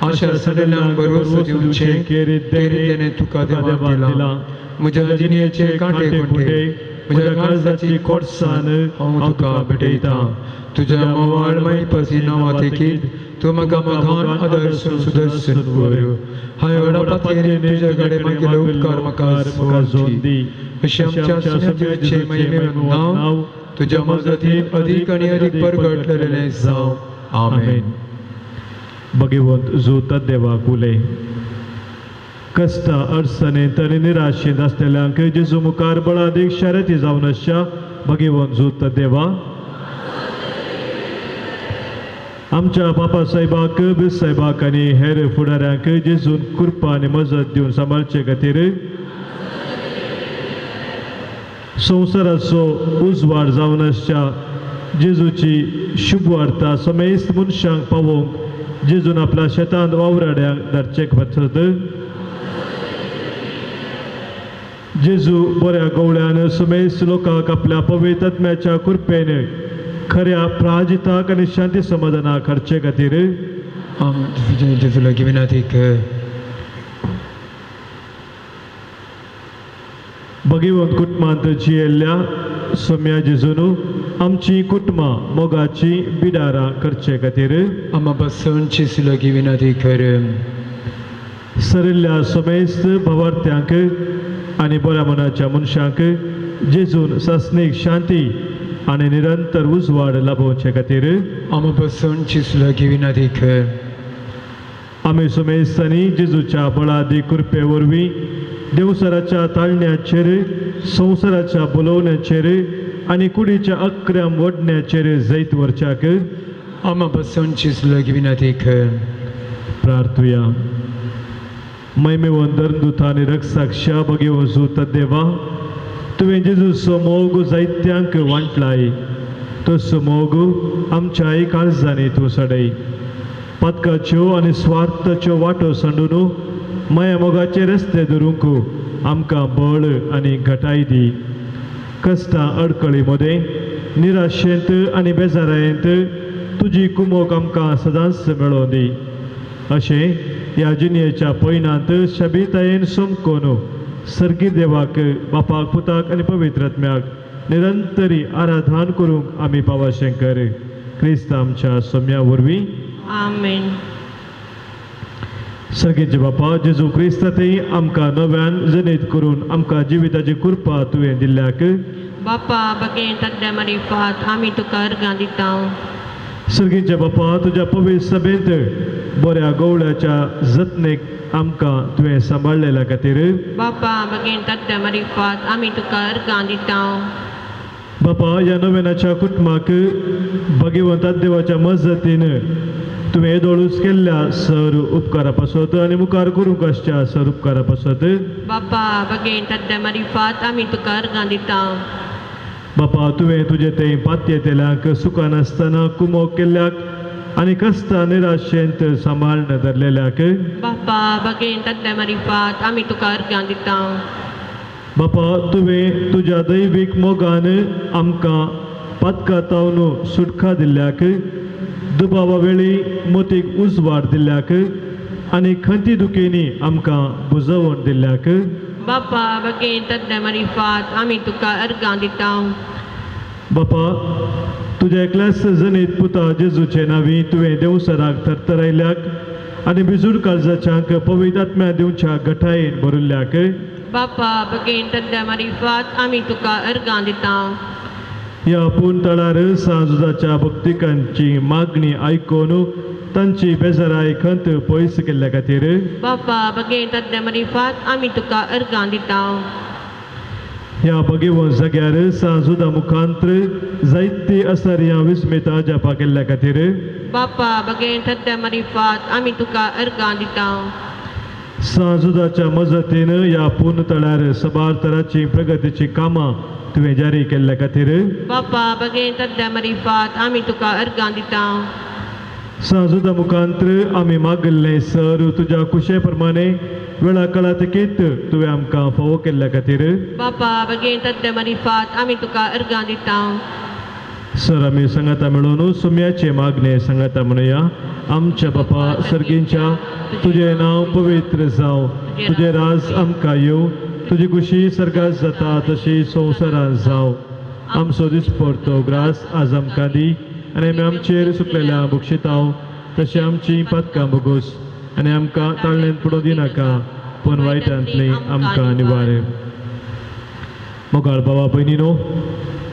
आशा सगळ्यांक भरवंसो दिवचें केरीत तुका देवान दिलां. म्हज्या जिणेचे कांटे खुंटे म्हज्या काळजाची खोटसाण हांव तुका भेटयतां. तुज्या मोवाळ मायपासी नांवा देखीत तूं म्हाका मोगान आदर्श सुदर्शन वर. हांवें व्हडा पातयेन तुज्या कडेन मागिल्ले उपकार म्हाका जोड दी. अशें आमच्या सुनेचें महिमेन नांव तुज्या मजतीन अदीक आनी अदीक परगटलेलें जावं. आमेन. भगवंत जोत देवाक उलय. कश्टा अडचणींत आनी निराशेंत आसलेल्यांक जेजू मुखार बळादीक शर्यती जावन आसच्या भगवंत जोत देवा. आमच्या बापा साहेबाक बीस साहेबाक आनी हेर फुडाऱ्यांक जेजून कृपा आनी मजत दिवन सांबाळचे खातीर संवसाराचो उजवाड जावन आसच्या जेजूची शुभवार्ता समेस्त मनशांक पावोवंक जेजून आपल्या शेतांत वावराड्यांक धाडचेक पासत जेजू बऱ्या गवळ्यान समेस्त लोकांक आपल्या पवित्र आत्म्याच्या कृपेन खऱ्या प्राजिताक आनी शांती समाधानाक हाडचे खातीर जेजू लागीं विनंती कर. भगवंत कुटुंबांत जियेल्ल्या सोम्या जेजून आमची कुटुंबां मोगाची बिडारां करचे खातीर आमा पासून जेजू लागीं विनंती कर. सरिल्ल्या समेस्त भावार्थ्यांक आनी बऱ्या मनाच्या मनशांक जेजून सासणीक शांती आनी निरंतर उजवाड लाभोवचे खातीर आमा पासून जेजू लागीं विनंती कर. आमी समेस्तांनी जेजूच्या बळादी कृपे वरवीं देवसराच्या ताळण्याचेर संवसाराच्या बोलोवण्याचेर आनी कुडीच्या अक्रम वडण्याचेर जैत व्हरच्याक आमा पासून जेजू लागीं विनंती कर. प्रार्थुया. महिमेवंत धर्मदूता आनी रक्षाक्षा भगवंत जोत देवा, तुवें जेजूचो मोग जायत्यांक वांटलाय तसो मोग आमच्याय काळजांनी तूं सडय. पातकाच्यो आनी स्वार्थाच्यो वाटो सांडून माया मोगाचे रस्ते धरूंक आमकां बळ आनी घटाय दी. कश्टां अडकळी मदें निराशेंत आनी बेजारायेंत तुजी कुमोक आमकां सदांच मेळोवन दी. अशें ह्या जिणेच्या पयणांत शबितायेन समकोन सर्गी देवाक बापाक पुताक आनी पवित्र आत्म्याक निरंतरी आराधन करूंक आमी पावाशें कर. क्रिस्त आमच्या सोम्या वरवीं. आमेन. सगळेचे बापा जेजू क्रिस्त ते आमकां नव्यान जनीत करून आमकां जिविताची कृपा तुवें दिल्ल्याक बापा बगेन तद्या मरिफात आमी तुका अर्गां दिता. सर्गीचे बापा तुज्या पवित्र सभेंत बऱ्या गवळ्याच्या जतनेक आमकां तुवें सांबाळलेल्या खातीर बापा बगेन तद्या मरिफात आमी तुका अर्गां दिता. बापा ह्या नव्यानाच्या कुटुंबाक भगवंत देवाच्या मजतीन तुवें येदोळूच केल्ल्या सर उपकारा पासत आनी मुखार करूंक आसच्या सर उपकारा पासत बापा बगेन तद्या मरिफात आमी तुका अर्गां दिता. बापा तुवें तुजें तें पातयेतल्यांक सुखान आसतना कुमोक केल्ल्याक आनी कश्टां निराशेंत सांबाळन धरलेल्याक बापा बगेन तद्या मरिफात आमी तुका अर्गां दिता. बापा तुवें तुज्या दैवीक मोगान आमकां पातकातावन सुटका दिल्ल्याक दुबावा वेळी मोतीक उजवाड दिल्ल्याक आनी खंती दुखींनी आमकां बुजवण दिल्ल्याक बापा बगेन तद्या मरिफात आमी तुका अर्गां दिता. बापा तुज्या एकल्याच जनीत पुता जेजूचे नांवी तुवें देवसराक थरथरायल्याक आनी बिजूड काळजाच्यांक पवित्र आत्म्या दिवच्या गठायेन भरिल्ल्याक बापा बगेन तद्या मरिफात आमी तुका अर्गां दिता. ह्या पूण तळार सांजुजाच्या भक्तिकांची मागणी आयकून तांची बेजाराय खंत पयस केल्ल्या खातीर बापा बगेंतांतल्या मरिफात आमी तुका अर्गां दिता. ह्या भगेवन जाग्यार सांजुदा मुखांत्र जायती असर्या विस्मिता जापा केल्ल्या खातीर बापा बगेंतांतल्या मरिफात आमी तुका अर्गां दिता. सांजुदाच्या मजतीन ह्या पूर्ण तळार सबार तराची प्रगतीची कामां तुवें जारी केल्ल्या खातीर बापा बगेंतांतल्या मरिफात आमी तुका अर्गां दिता. सांजुदा मुखांत्र आमी मागिल्लें सर तुज्या कुशे प्रमाणे वेळा काळा तिकीत तुवें आमकां फावो केल्ल्या खातीर बापा बगेंतांतल्या मरिफात आमी तुका अर्गां दिता. सर आमी सांगाता मेळोवन सुम्याचे मागणे सांगाता म्हणया. आमच्या बापा सर्गींच्या, तुजें नांव पवित्र जावं, तुजें राज आमकां येवं, तुजी खुशी सर्गात जाता तशी संवसारांत जावं. आमचो दिसपडतो ग्रास आज आमकां दी आनी आमी आमचेर सुकलेल्या बक्षितांव तशी आमची पातकां भोगोस आनी आमकां ताळ्यांत पडोवं दिनाका पूण वायटांतली आमकां निवार. मोगाळ बाबा भयणीनो,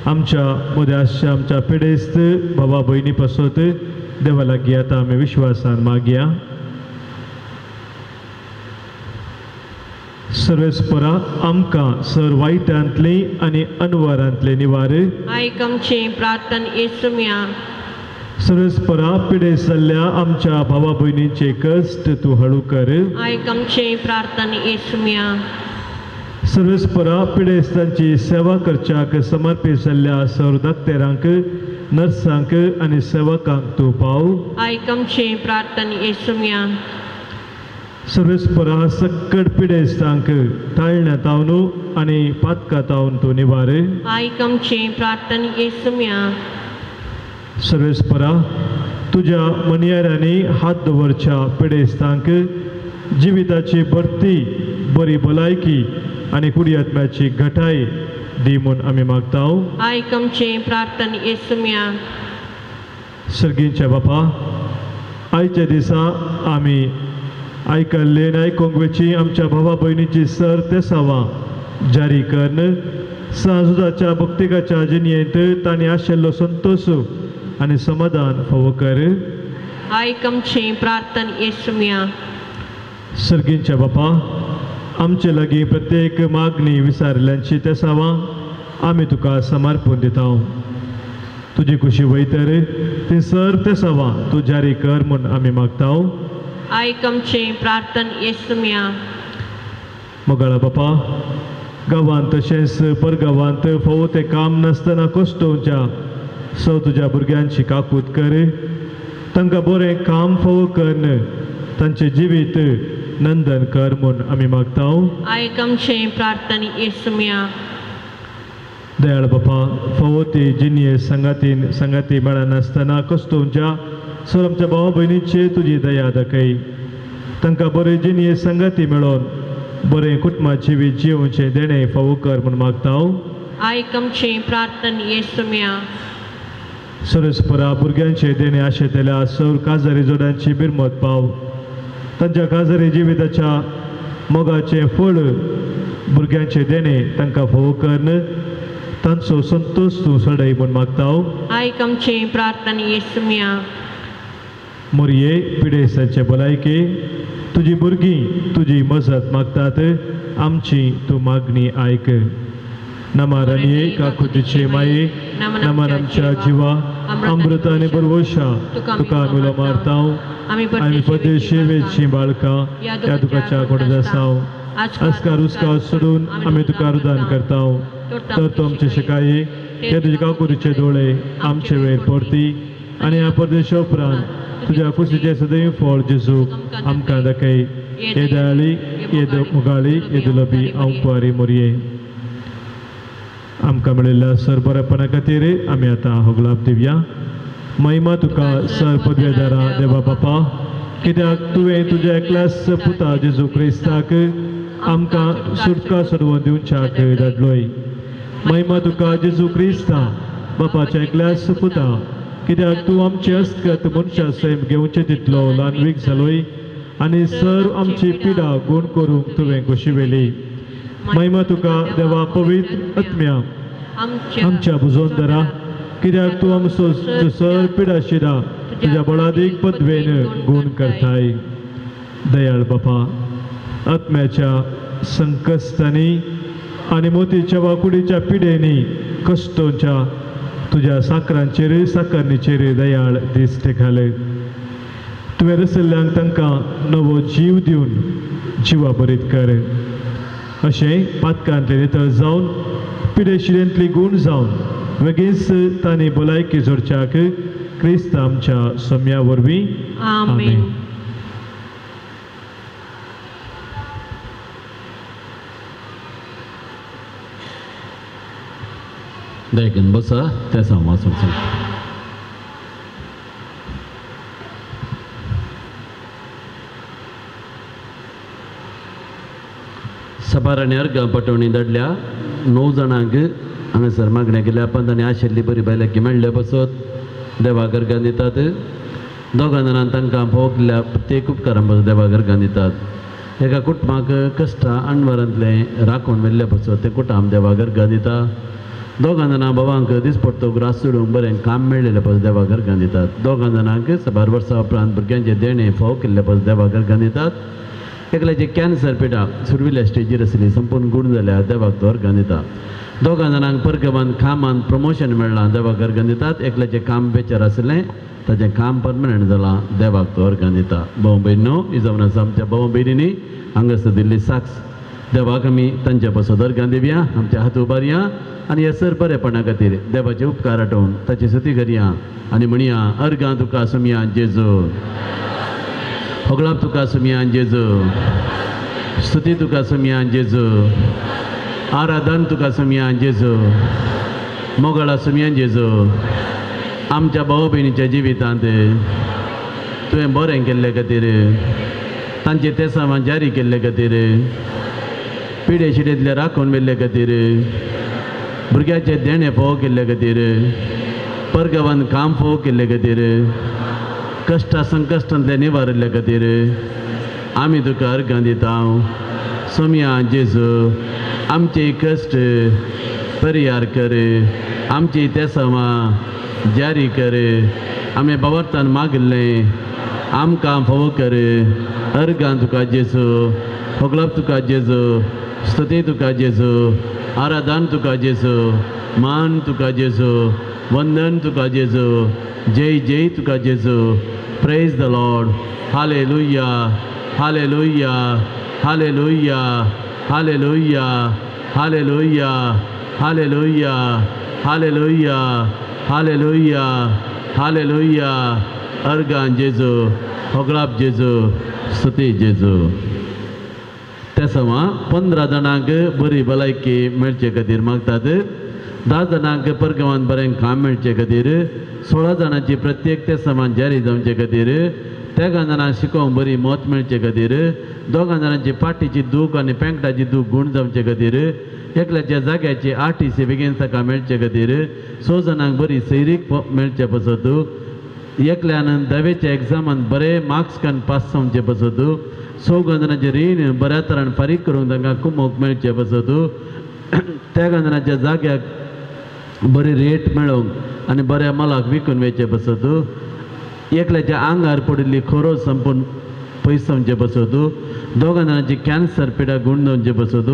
आमच्या मदें आसच्या आमच्या पिडेस्त बाबा भयणी पासत देवा लागीं आतां आमी विश्वासान मागया. सर्वेस्परा आमकां सर वायटांतली आनी अनवरांतले निवार. आयक आमची प्रार्थना येसुम्या. सर्वेस्परा पिडेस्त जाल्ल्या आमच्या भावा भयणींचे कश्ट तूं हळू कर. आयक आमची प्रार्थना येसुम्या. सर्वेस्परा पिडेस्तांची सेवा करच्याक समर्पीत जाल्ल्या सर दाक्तेरांक, नर्सांक आनी सेवकांक तूं पाव. आयक आमची प्रार्थना येसुम्या. सर्वेस्परा सक्कड पिडेस्तांक ताळण्या तावन आनी पातका तावन तूं निवार. आयक आमची प्रार्थना येसुम्या. सर्वेस्परा तुज्या मनयारांनी हात दवरच्या पिडेस्तांक जिविताची भरती, बरी भलायकी आनी कुडी आत्म्याची घटाय दी म्हूण आमी मागता. आयक आमची प्रार्थना येसुम्या. सर्गींच्या बापा, आयच्या दिसा आमी आयकल्ले आनी आयकूंक वेची आमच्या भावा भयणीची सर तेसावां जारी करून सांजुदाच्या भक्तिकाच्या जिणेंत तांणी आशिल्लो संतोश आनी समाधान फावो कर. आयक आमची प्रार्थना येसुम्या. सर्गींच्या बापा, आमचे लागीं प्रत्येक मागणी विसारिल्ल्यांची तेसावां आमी तुका समर्पण दिता. तुजी खुशी वयतर ती सर तेसावां तूं जारी कर म्हूण आमी मागता. आयक आमची प्रार्थना येसुम्या. मोगाळा बापा, गांवांत तशेंच परगांवांत फावो तें काम नासतना कश्टोवच्या सव तुज्या भुरग्यांची काकूत कर. तांकां बरें काम फावो करून तांचें जिवीत नंदन कर म्हूण आमी मागता. आयक आमची प्रार्थना येसुम्या. दयाळ बापा, फावो ती जिणये सांगातीन सांगाती मेळनासतना कश्टोवच्या सर आमच्या भावा भयणीचे तुजी दया दाखय. तांकां बरें जिणये सांगाती मेळोवन बरें कुटुंबा जिवीत जिवचें देणें फावो कर म्हूण मागता. आयक आमची प्रार्थना येसुम्या. सरस्परा भुरग्यांचे देणें आशेतल्या सर काजारी जोड्यांची बिरमत पाव. तांच्या काजारी जिविताच्या मोगाचें फळ भुरग्यांचें देणें तांकां फावो करून तांचो संतोश तूं सडय म्हूण मागता. आयक आमची प्रार्थना येसुम्या. मोरये पिडेस्तांचे भलायके तुजी भुरगीं तुजी मजत मागतात, आमची तूं मागणी आयक. नमारानये काकुतीचे माये, नमान आमच्या जिवा अमृत आनी बरवशा तुका आमी उलो मारता. आमी परदेशी वेची बाळकां ह्या दुखाच्या कोडदासांव आस्कार उस्कार सोडून आमी तुका रुदान करता. तर तूं आमचे शिकाये हे तुजे काकुतीचे दोळे आमचे वयर परती आनी ह्या परदेशा उपरांत तुज्या कुशीचें सदैव फळ जेजू आमकां दाखय. हे दयाळी, हे मुगाळी, हे दुलबी हांव कुवारी मोरये. आमकां मेळिल्ल्या सर बरेपणा खातीर आमी आतां हो गुलाब दिवया. महिमा तुका सर पदवेदारा देवा बापा, कित्याक तुवें तुज्या एकल्याच पुता जेजू क्रिस्ताक आमकां सुटका सोडोवन दिवच्याक धाडलोय. महिमा तुका जेजू क्रिस्ता बापाच्या एकल्याच पुता, कित्याक तूं आमचे हस्तगत मनशा सैम घेवचे तितलो ल्हानवीक जालोय आनी सर आमची पिडा गुण करूंक तुवें खोशी व्हेली. महिमा तुका देवा पवित्र आत्म्या, आमच्या बुजोंदरा कित्याक तूं आमचो सर पिडाशिरा तुज्या बळादीक पदवेन गुण करताय. दयाळ बापा, आत्म्याच्या संकश्टांनी आनी मोतीच्या वाकुडीच्या पिडेनी कश्टोच्या तुज्या साकरांचेर साकरणीचेर दयाळ दिश्ट घाले. तुवें रसल्ल्यांक तांकां नवो जीव दिवन जिवा बरीत कर. अशें पातकांतले नितळ जावन पिडेशिरेंतली गूण जावन वेगींच तांणी भलायकी जोडच्याक क्रिस्त आमच्या सम्या वरवीं. आमेन. देखून बसा त्या सांग. सभारांनी अर्गां पटवणी धाडल्या 9 जाणांक हांगासर मागण्या केल्या. पण तांणी आशिल्ली बरी भलायकी मेळ्ळ्या पासत देवाक अर्गां दितात. 2 जाणांक तांकां भोगल्या प्रत्येक उपकारां पासत देवाक अर्गां दितात. एका कुटुंबाक कश्टां अणवरांतलें राखून मेल्ल्या पासत तें कुटुंब देवाक अर्गां दिता. 2 जाणां बाबांक दिसपडतो ग्रास सोडूंक बरें काम मेळ्ळें पासत देवाक अर्गां दितात. 2 जाणांक साबार वर्सां उपरांत भुरग्यांचें देणें फावो केल्लें पासत देवाक अर्गां दितात. एकल्याचे कॅन्सर पिडा सुरविल्ल्या स्टेजीर आसली संपूर्ण गूण जाल्यार देवाक तो अर्गां दिता. 2 जाणांक परगमान कामान प्रमोशन मेळ्ळां देवाक अर्गां दितात. एकल्याचें काम बेचार आसलें ताचें काम परमनंट जालां देवाक तो अर्गां दिता. भाव भयणीनो, ही जावन आसा आमच्या भाव भयणींनी हांगासर दिल्ली साक्ष. देवाक आमी तांच्या पासत अर्गां दिवया, आमच्या हात उबारया आनी ह्या सर बरेपणा खातीर देवाचे उपकार आठोवन ताची स्तुती करया आनी म्हणया, अर्गां तुका सुमया जेजू, होगळाप तुका सुमया जेजू, स्तुती तुका सुमया जेजू, आराधन तुका सुमया जेजू, मोगळा सुमया जेजू. आमच्या भाव भयणीच्या जिवितांत तुवें बरें केल्ले खातीर, तांचे तेसांवां जारी केल्ले खातीर, पिडे शिडेंतले राखून मेल्ले खातीर, भुरग्याचे देणें फोव केल्ले खातीर, परगावान काम फोव केल्ले खातीर, कश्टा संकश्टांतले निवारिल्ले खातीर आमी तुका अर्गां दिता. सोमया जेजू, आमचे कश्ट परिहार कर, आमची तेसांवां जारी कर, आमी बाबर्तान मागिल्लें आमकां फोव कर. अर्गां तुका जेजू, होगळप तुका जेजू, स्तुती तुका जेजू, आराधन तुका जेजू, मान तुका जेजू, वंदन तुका जेजू, जय जय तुका जेजू. Praise the Lord. Hallelujah, hallelujah, hallelujah, hallelujah, hallelujah, hallelujah, hallelujah, hallelujah, hallelujah. अर्गां जेजू, होगळाप जेजू, स्तुती जेजू. त्या समा 15 जाणांक बरी भलायकी मेळचे खातीर मागतात. 10 जाणांक परगांवान बरें काम मेळचे खातीर, 16 जाणांची प्रत्येक ते समान जारी जावचे खातीर, 13 जाणांक शिकोवंक बरी मत मेळचे खातीर, 2 जाणांची पाटीची दूख आनी पेंकटाची दूख गूण जावचे खातीर, एकल्याच्या जाग्याची आरटीसी बेगीन ताका मेळचे खातीर, 6 जाणांक बरी सैरीक मेळचे पासत, एकल्यान धावेच्या एग्जामान बरे मार्क्स काडून पास जावचे पासत, 6 जाणांचें रीण बऱ्या तरान फारीक करूंक तांकां कुमोक मेळचे पासत, 13 जाणांच्या जाग्याक बरी रेट मेळोवंक आनी बऱ्या मालाक विकून वयचे पासत, एकल्याच्या आंगार पडिल्ली खोरो संपून पयस जावचे पासत, 2 जाणांची कॅन्सर पिडा गूण जावचे पासत,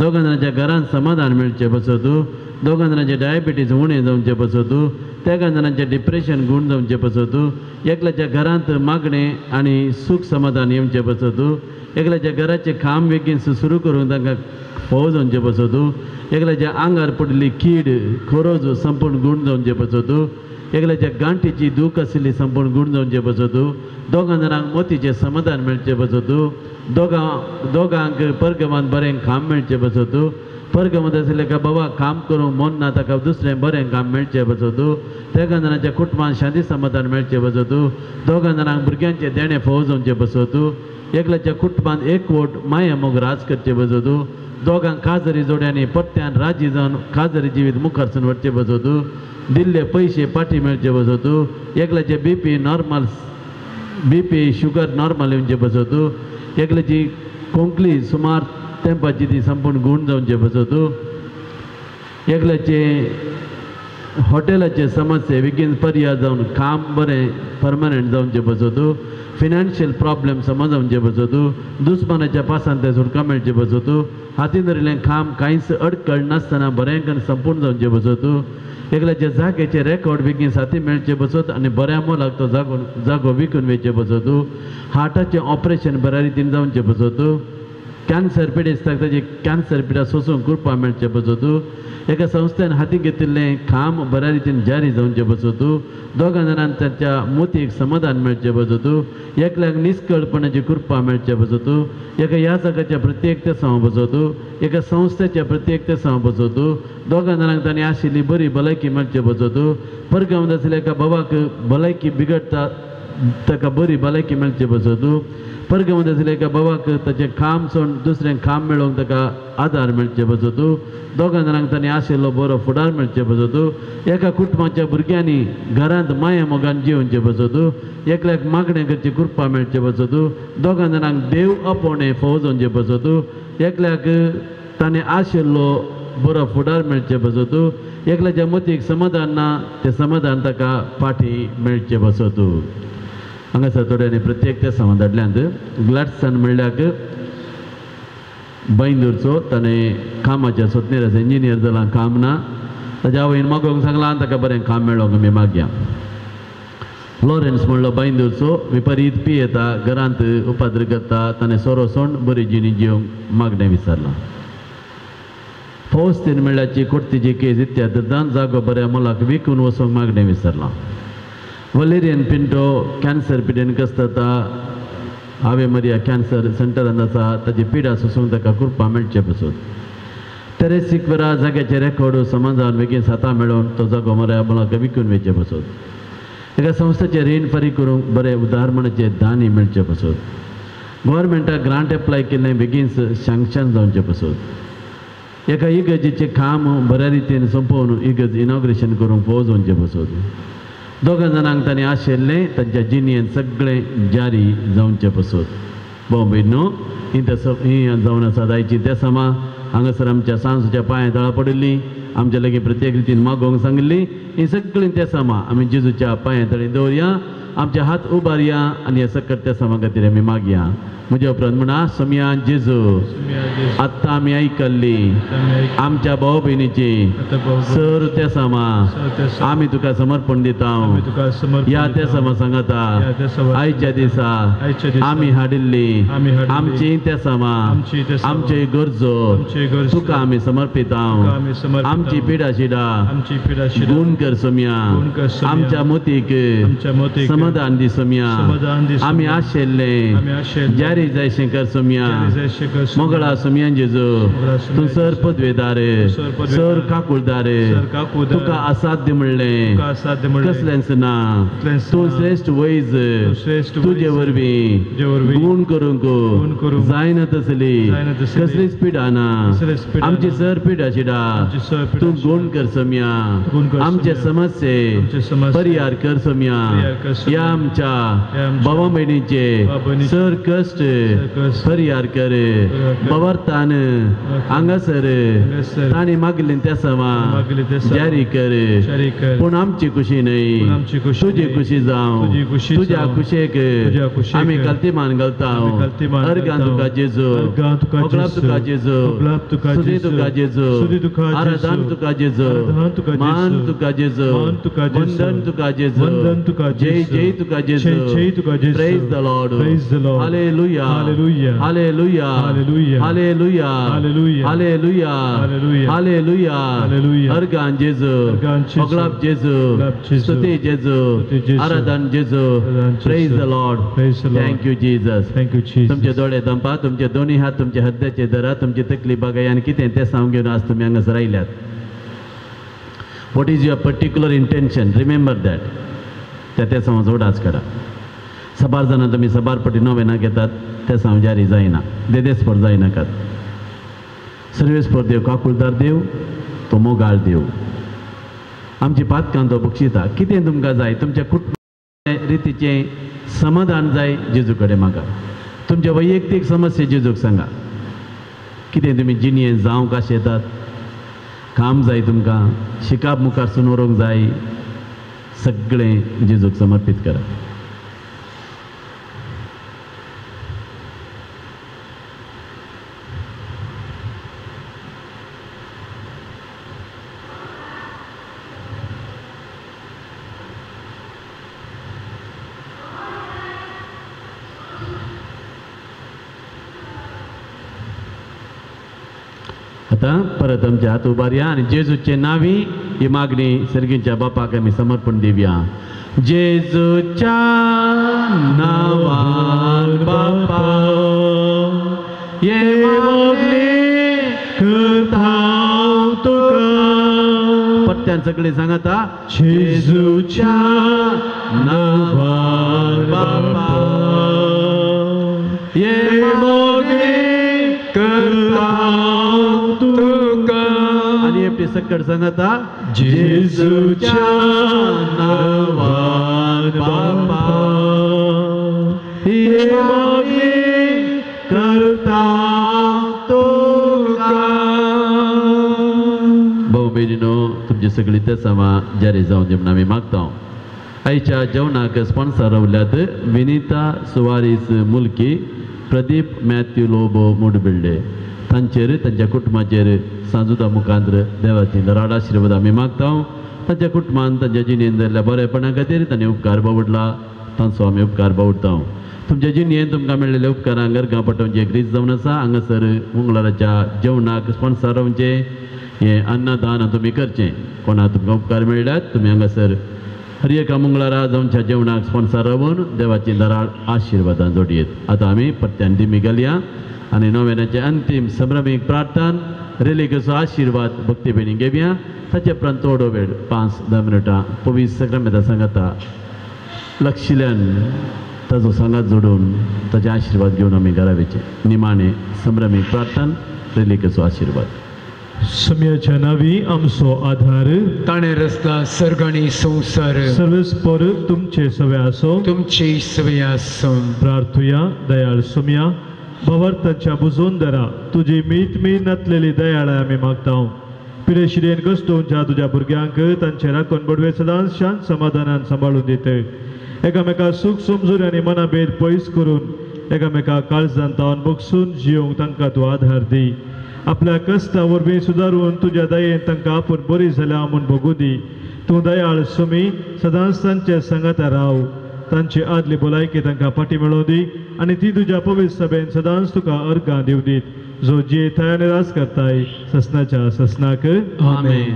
2 जाणांच्या घरांत समाधान मेळचे पासत, 2 जाणांचे डायबिटीज उणें जावचे पासत, 13 जाणांचें डिप्रेशन गूण जावचे पासत, एकल्याच्या घरांत मागणें आनी सूख समाधान येवचें पासत, एकल्याच्या घराचें काम बेगीन सुरू करूंक तांकां फोव जावचे पासत, एकल्याच्या आंगार पडिल्ली कीड खोरोज संपूर्ण गूण जावचे पासत, एकल्याच्या गांठीची दूख आशिल्ली संपूर्ण गूण जावचे पासत, 2 जाणांक मोतीचें समाधान मेळचें पासत, दोगांक परगमान बरें काम मेळचें पासत, परगमत आशिल्लें का बाबा काम करूंक मन ना ताका दुसरें बरें काम मेळचें पासत, 13 जाणांच्या कुटुंबान शांती समाधान मेळचें पासत, 2 जाणांक भुरग्यांचें देणें फोव जावचें पासत, एकल्याच्या कुटुंबान एकवट माया मोग राज करचें पासत, दोगांक काजरी जोड्यांनी परत्यान राजी जावन काजरी जिवीत मुखार सून व्हरचें पासत, दिल्ले पयशे पाटी मेळचे पासत, एकल्याचे BP normal, BP sugar normal येवचे पासत, एकल्याची कोंकली सुमार तेंपाची ती संपूर्ण गूण जावचे पासत, एकल्याचे हॉटेलाचे समस्ये बेगीन पर्याय जावन काम बरें परमनंट जावचे बसत, फिनान्शियल प्रॉब्लेम समज जावचे बसत, दुस्मानाच्या पासान ते सुटका मेळचे बसत, हातीन धरिल्लें काम कांयच अडकळ नासतना बरें करून संपूर्ण जावचे बसत, एकल्याच्या जाग्याचे रेकॉर्ड बेगीन साथी मेळचे बसत आनी बऱ्या मोलाक तो जागो जागो विकून वयचे बसत, हार्टाचें ऑपरेशन बऱ्या रितीन जावचें बसत, कॅन्सर पिडेस्ताक ताजी कॅन्सर पिडा सोसूंक कृपा मेळचें बसत, एका संस्थेन हाती घेतिल्लें काम बऱ्या रितीन जारी जावचें बसत, दोगां जाणांक तांच्या मोतीक समाधान मेळचें बसत, एकल्याक निस्कळपणाची कृपा मेळचें बसत, एका याचकाच्या प्रत्येक तेसांव बसत, एका संस्थेच्या प्रत्येक तेसांव बसत, दोगां जाणांक तांणी आशिल्ली बरी भलायकी मेळचें बसत, परगांव आशिल्ल्या एका बाबाक भलायकी बिगडटा ताका बरी भलायकी मेळची बसत, परगांव आशिल्ल्या एका बाबाक ताचें काम सोडून दुसरें काम मेळोवंक ताका आदार मेळचे बसत, दोगां जाणांक तांणी आशिल्लो बरो फुडार मेळचे बसत, एका कुटुंबाच्या भुरग्यांनी घरांत माया मोगान जिवचे बसत, एकल्याक मागणें करची कृपा मेळचे बसत, दोगां जाणांक देव आपोवणें फौजोवचे बसत, एकल्याक ताणें आशिल्लो बरो फुडार मेळचे बसत, एकल्याच्या मतीक समाधान ना तें समाधान ताका फाटी मेळचें बसत. हांगासर थोड्यांनी प्रत्येक त्या समाज धाडल्यांत. ग्लॅडसन म्हणल्याक बैंदूरचो ताणें कामाच्या सोदनेर आसा, इंजिनियर जाला, काम ना, ताज्या आवयन मागोवंक सांगलां ताका बरें काम मेळोंक आमी मागया. लॉरेन्स म्हणलो बैंदूरचो विपरीत पियेता, घरांत उपाद्र करता, ताणें सोरो सोंड बरी जिणी जिवंक मागणें विसरलां. फौस्तीन म्हणल्याची कोर्तीची केस इत्याद जागो बऱ्या मोलाक विकून वचूंक मागणें विसरलां. वलेरियन पिंटो कॅन्सर पिडेन कसता, आवे मरिया कॅन्सर सेंटरांत आसा, ताजी पिडा सोसूंक ताका कृपा मेळचे पसून. तेरेसीक वेरा जाग्याचे रेकॉर्ड समाजान बेगीन सातां मेळोवन तो जागो मऱ्या मोलाक विकून वयचे पसून. एका संस्थेचें रीण फारीक करूंक बरें उदाहरणाचे दानी मेळचे पसून. गव्हर्मेंटाक ग्रांट एप्लाय केल्लें बेगीन सँक्शन जावचें पसून. एका इगर्जेचें काम बऱ्या रितीन सोंपोवन इगर्ज इनॉग्रेशन करूंक फौज वचचें पसून. दोगां जाणांक तांणी आशिल्लें तांच्या जिणेंत सगळें जारी जावचें पसून. भाव भयणो ही तसो ही जावन आसा आयची त्या समा हांगासर आमच्या सांजच्या पांया तळा पडिल्ली, आमच्या लागीं प्रत्येक रितीन मागोवंक सांगिल्ली, ही सगळीं त्या समा आमी जेजूच्या पांया तळी दवरया, आमचे हात उबारया आनी हे सकट त्या समा खातीर आमी मागया. म्हज्या उपरांत म्हणा, सोमया जेजू, आत्तां आमी आयकल्ली आमच्या भाव भयणीची सर त्या समा आमी तुका समर्पण दिता. ह्या त्या समा सांगता आयच्या दिसा आमी हाडिल्ली आमची त्या समा आमचे गरजो तुका आमी समर्पिता. आमची पिडा शिडा गुण कर सोमया, आमच्या मोतीक समाधान दी सोमया, आमी आशिल्ले जारी जायशें कर सोमया, मोगळा सोमया जेजू, तूं सर पदवेदार, सर काकुळदार, तुका असाध्य म्हणलें कसलेंच ना, तूं श्रेश्ठ वैज, तुजे वरवीं गुण करूंक जायना तसली कसलीच पिडा ना, आमची सर पिडा शिडा तूं गुण कर सोमया, आमचे समस्ये परिहार कर सोमया, ह्या आमच्या भावा भयणीचे सर कश्ट परिहार कर, बवर्तान हांगासर तांणी मागली त्या समा जारी कर, पूण आमची खुशी न्हय तुजी खुशी जावं, तुज्या खुशेक आमी कल्तीमान घालता. अर्गां तुका जेजू, मोगलाप तुका जेजू, सुदी तुका जेजू, आराधन तुका जेजू, मान तुका जेजू, वंदन तुका जेजू, जय जय तुका जेजू. Praise the Lord. Hallelujah, hallelujah, hallelujah, hallelujah, hallelujah. अर्गां जेजू, मोगलाप जेजू, स्तुती जेजू, आराधन जेजू. Praise the Lord. Thank you Jesus. तुमचे दोळे दंपा, तुमचे दोन्ही हात तुमच्या हृदयाचे धरा, तुमची तकली बागाय आनी कितें तें सांगून घेवन आज तुमी हांगासर आयल्यात. What is your particular intention? Remember that. त्या समज उडास काडा. सबार जाणां तुमी सबार पटी नोवेना घेतात, ते सांग जारी जायना, देदेसपर जायनाकात. सर्वेस्पर देव काकुळदार देव, तो मोगाळ देव, आमची पातकां तो बक्षिता. कितें तुमकां जाय, तुमच्या कुटुंब रितीचें समाधान जाय जेजू कडेन मागा, तुमच्या वैयक्तीक समस्या जेजूक सांगा. कितें तुमी जिणेंत जावंक आशेतात, काम जाय तुमकां, शिकाप मुखार सून व्हरूंक जाय, सगळें जेजूक समर्पीत करा. आतां परत आमचे हात उबारया आनी जेजूचे नांवी ही मागणी सर्गीच्या बापाक आमी समर्पण दिवया. जेजूच्या नांवान बापा हे मागणी करता तुका. परत्यान सगळे सांगाता, जेजूच्या नांवान बापा हे मागणी करता तुका. आनी एकटी सकट सांगाता, जेजूच्या नांवान बापा हे मागणी करता तुका. भाऊ भयणीनो, तुमची सगळी तेसांवां जारी जावन दी म्हूण आमी मागता. आयच्या जेवणाक स्पॉन्सर रावल्यात विनिता सुवारीस मुल्की, प्रदीप मॅथ्यू लोबो मुडबिल्डे. तांचेर तांच्या कुटुंबाचेर सांजुता मुखांत्र देवाची दराड आशिर्वाद आमी मागता. तांच्या कुटुंबान तांच्या जिणेन जाल्ल्या बरेपणा खातीर तांणी उपकार बावडला, तांचो आमी उपकार बावडता. तुमच्या जिणेन तुमकां मेळिल्ल्या उपकारांक अर्गां पटोवची एक रीत जावन आसा. हांगासर मंगळाराच्या जेवणाक स्पॉन्सर रावचें, हें अन्नदान तुमी करचें. कोणा तुमकां उपकार मेळ्ळ्यात तुमी हांगासर हर एका मंगळारा जावच्या जेवणाक स्पॉन्सर रावून देवाची दराळ आशिर्वादान जोडयेत. आतां आमी परत्यान दिमी घालया आनी नोवेनाचे अंतीम संभ्रमीक प्रार्थन रेलिकेचो आशिर्वाद भक्तीभयणी घेवया. ताचे उपरांत थोडो वेळ 5-10 मिनटां पवित्र सक्रमेंता सांगाता लक्षिल्यान ताजो सांगात जोडून ताचे आशिर्वाद घेवन आमी घरा वयचें. निमाणें संभ्रमीक प्रार्थन रेलिकेचो आशिर्वाद. सम्याच्या नावी आमचो आधार, ताणें रचला सर्ग आनी संवसार. सर्वेस्पर तुमचे सवे आसो, तुमचे सवे आसो. प्रार्थुया. दयाळ सुम्या, भवार्थाच्या बुजोन दरा तुजी मीत मीत नातलेली दयाळाय आमी मागता. पिरेशिरेन कस्तोवच्या तुज्या भुरग्यांक तांचे राखून बडवे सदांच शांत समाधानान सांबाळून दिते. एकामेका सूख समजून आनी मनाभेद पयस करून एकामेका काळजान तावन बगसून जियोंक तांकां तूं आधार दी. आपल्या कश्टा वरवीं सुदारून तुज्या दयेन तांकां आपूण बरी जाल्या म्हूण भोगू दी. तूं दयाळ सुमी, सदांच तांचे सांगाता राव. तांची आदली भलायकी तांकां फाटी मेळोवं दी आनी ती तुज्या पवित्र सभेन सदांच तुका अर्गां दिवं दीत, जो जियेताय आनी राज करताय ससनाच्या ससनाक. आमेन.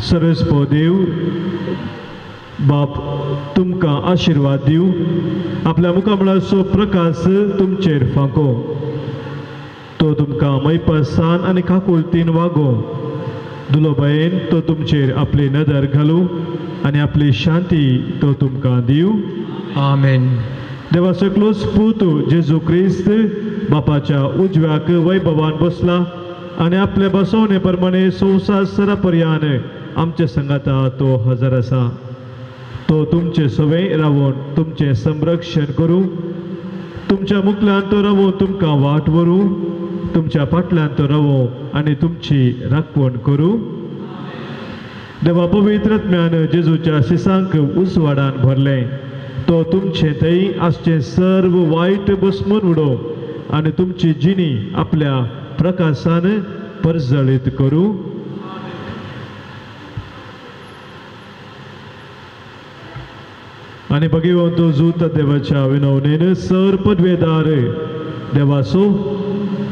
सर्वेस्पो देव बाप तुमकां आशिर्वाद दिवं, आपल्या मुखामळाचो प्रकाश तुमचेर फांको, तो तुमकां मैपासान आनी काकुळतीन वागोवं. दुलोबायेन तो तुमचेर आपली नदर घालूं आनी आपली शांती तो तुमकां दिवं. आमेन. देवा सकलोच पूत जेजू क्रिस्त बापाच्या उजव्याक वैभवान बसला आनी आपले बसवणे प्रमाणे संवसार सरापर्यान आमचे संगाता तो हजर आसा. तो तुमचे सवे रावून तुमचें संरक्षण करूं, तुमच्या मुखल्यान तो रावून तुमकां वाट व्हरूं, तुमच्या फाटल्यान तो रावूं आनी तुमची राखवण करूं. देवा पवित्र आत्म्यान जेजूच्या शिसांक उजवाडान भरलें, तो तुमचे थंय आसचें सर्व वायट बसमून उडोवं आनी तुमची जिणी आपल्या प्रकाशान परजळीत करूं. आनी भगवंत जूत देवाच्या विनवणेन सर पदवेदार देवाचो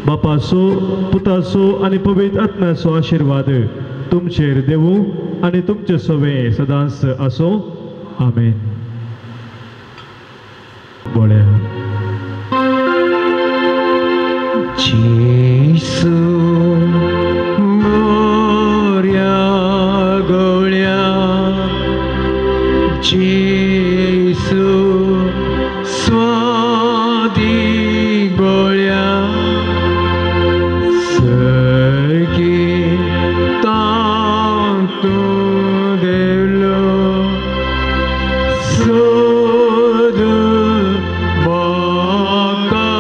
बापाचो पुताचो आनी पवित्र आत्म्याचो आशिर्वाद तुमचेर देवूं आनी तुमचे सवे सदांच आसूं. आमेन. बोळ्या जेजू मोरया गोळ्या, जेजू स्वादी गोळ्या, सर्गी तांतू देवलो सोद म्हाका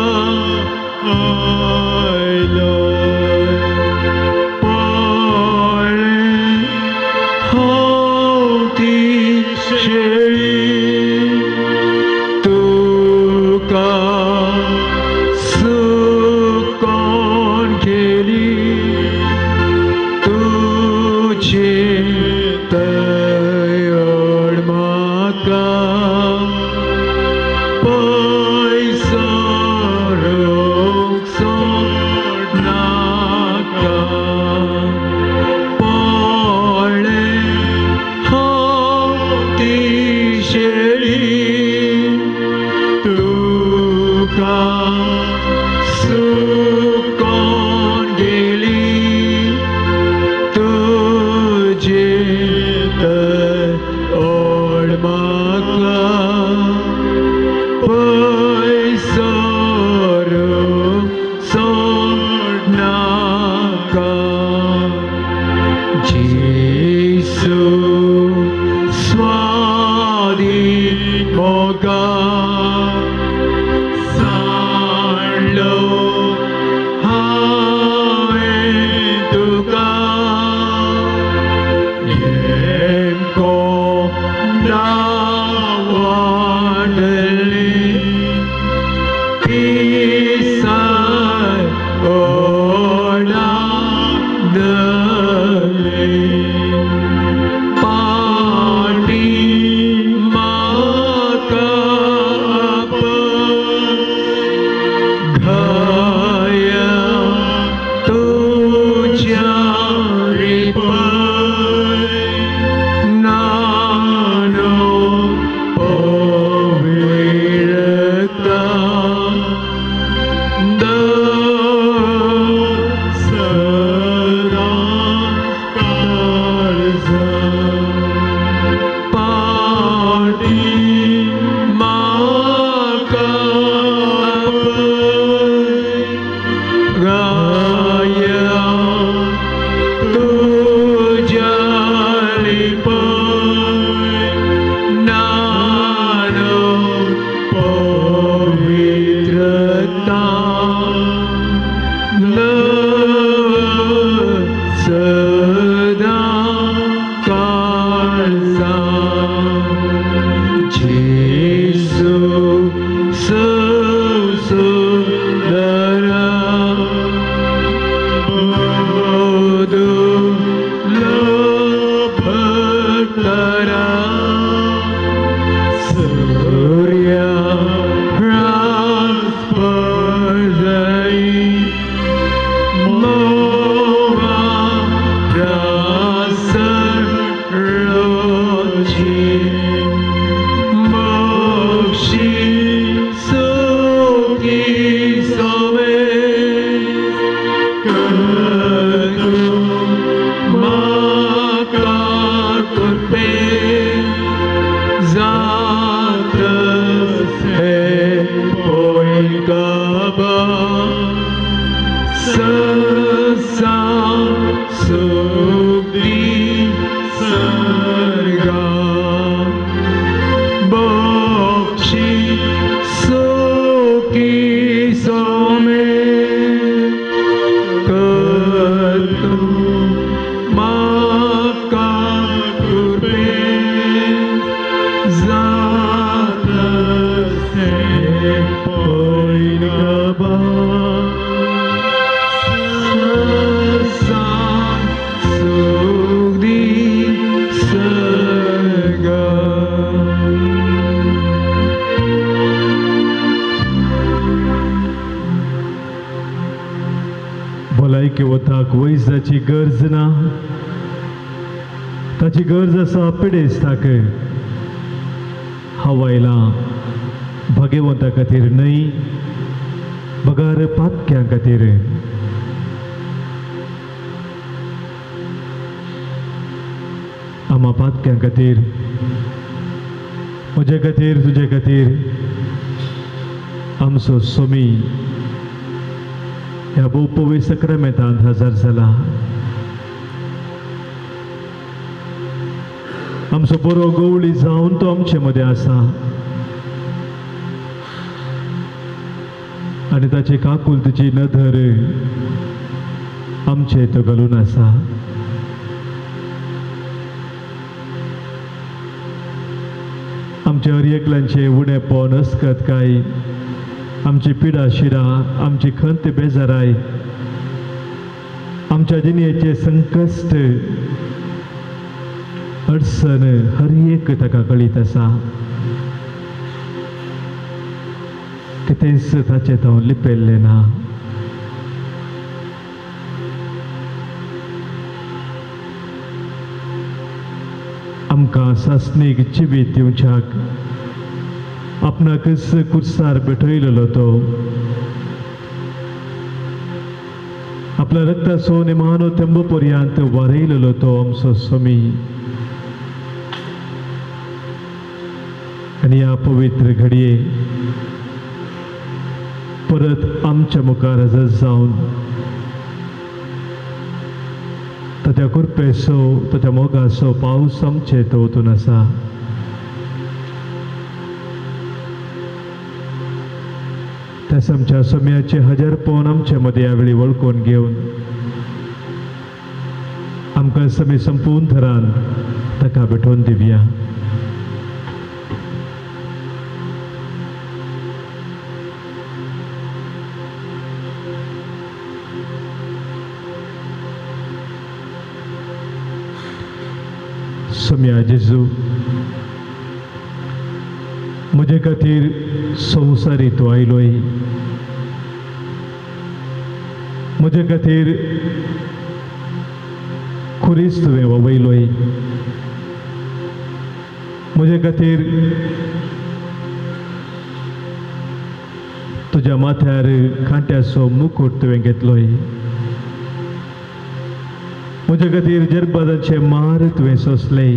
आयलो. भलायकी वताक वैजाची गरज ना, ताची गरज आसा पिडेस्ताक। हांव आयलां भाग्यवंता खातीर न्हय, बगर पातक्यां खातीर। आमा पातक्यां खातीर, म्हजे खातीर, तुजे खातीर आमचो सोमी ह्या भोव पवित्र सक्रामेंतांत हजर जाला। आमचो बरो गवळी जावन तो आमचे मदें आसा आनी ताची काकुळटीची नदर आमचे तो घालून आसा। आमच्या हर एकल्यांचे उणेपण, अस्कतकाय, आमची पिडा शिरा, आमची खंत बेजाराय, आमच्या जिणेचे संकश्ट अडचण हर एक ताका कळीत आसा. कितेंच ताचें तो लिपयल्लें ना. आमकां सासणीक जिवीत दिवच्याक आपणाकच कुर्सार भेटयलेलो तो आपल्या रक्ताचो निमानो तेंबो पर्यंत वारयलेलो तो आमचो स्वामी. आनी ह्या पवित्र घडये परत आमच्या मुखार हजर जावन ताच्या कृपेचो ताच्या मोगाचो पावस आमचे तो वतून आसा. त्याच आमच्या सम्याचे हजारपण आमचे मदें ह्या वेळी वळखून घेवन आमकां समी संपूर्ण थरान ताका भेटोवन दिवया. सम्या जेजू म्हजे खातीर संवसारी तूं आयलोय, म्हजे खातीर खुरीस तुवें वयलोय, म्हजे खातीर तुज्या माथ्यार कांट्याचो मुकूट तुवें घेतलोय, म्हजे खातीर जरबादाचे मार तुवें सोंसले,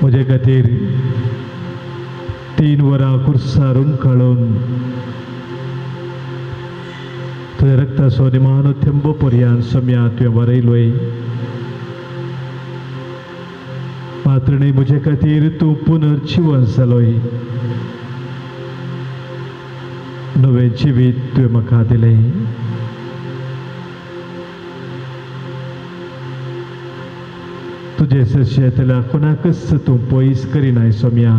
म्हजे खातीर 3 वरां कुर्सार उमकाळून तुज्या रक्ताचो निमानो थेंबो पर्यंत सम्या तुवें वरयलोय. मात्र न्हय म्हजे खातीर तूं पुनर्जिवन जालोय, नवें जिवीत तुवें म्हाका दिलें. तुजे सरशी येतल्या कोणाकच तूं पयस करिनाय सोम्या.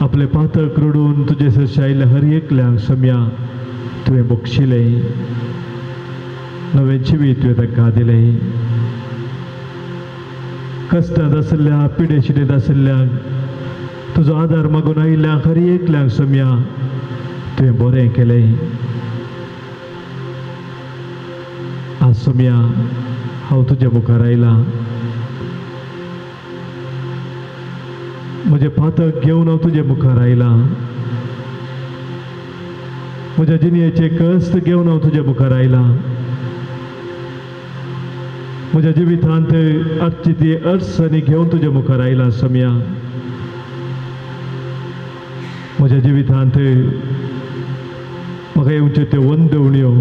आपले पातक रडून तुजे सरशी आयिल्ल्या हर एकल्यांक सोम्या तुवें बक्षिलें, नवें जिवीत तुवें ताका दिलें. कश्टांत आशिल्ल्या पिडेशिडेंत आशिल्ल्यांक तुजो आदार मागून आयिल्ल्यांक हर एकल्यांक सोम्या तुवें बरें केलें. आज सोम्या हांव तुज्या मुखार आयलां, म्हजें पातक घेवन हांव तुजे मुखार आयलां, म्हज्या जिणेचे कश्ट घेवन हांव तुज्या मुखार आयलां, म्हज्या जिवितांत आजची ती अडचणी घेवन तुज्या मुखार आयलां सोम्या. म्हज्या जिवितांत म्हाका येवच्यो त्यो वंदवण्यो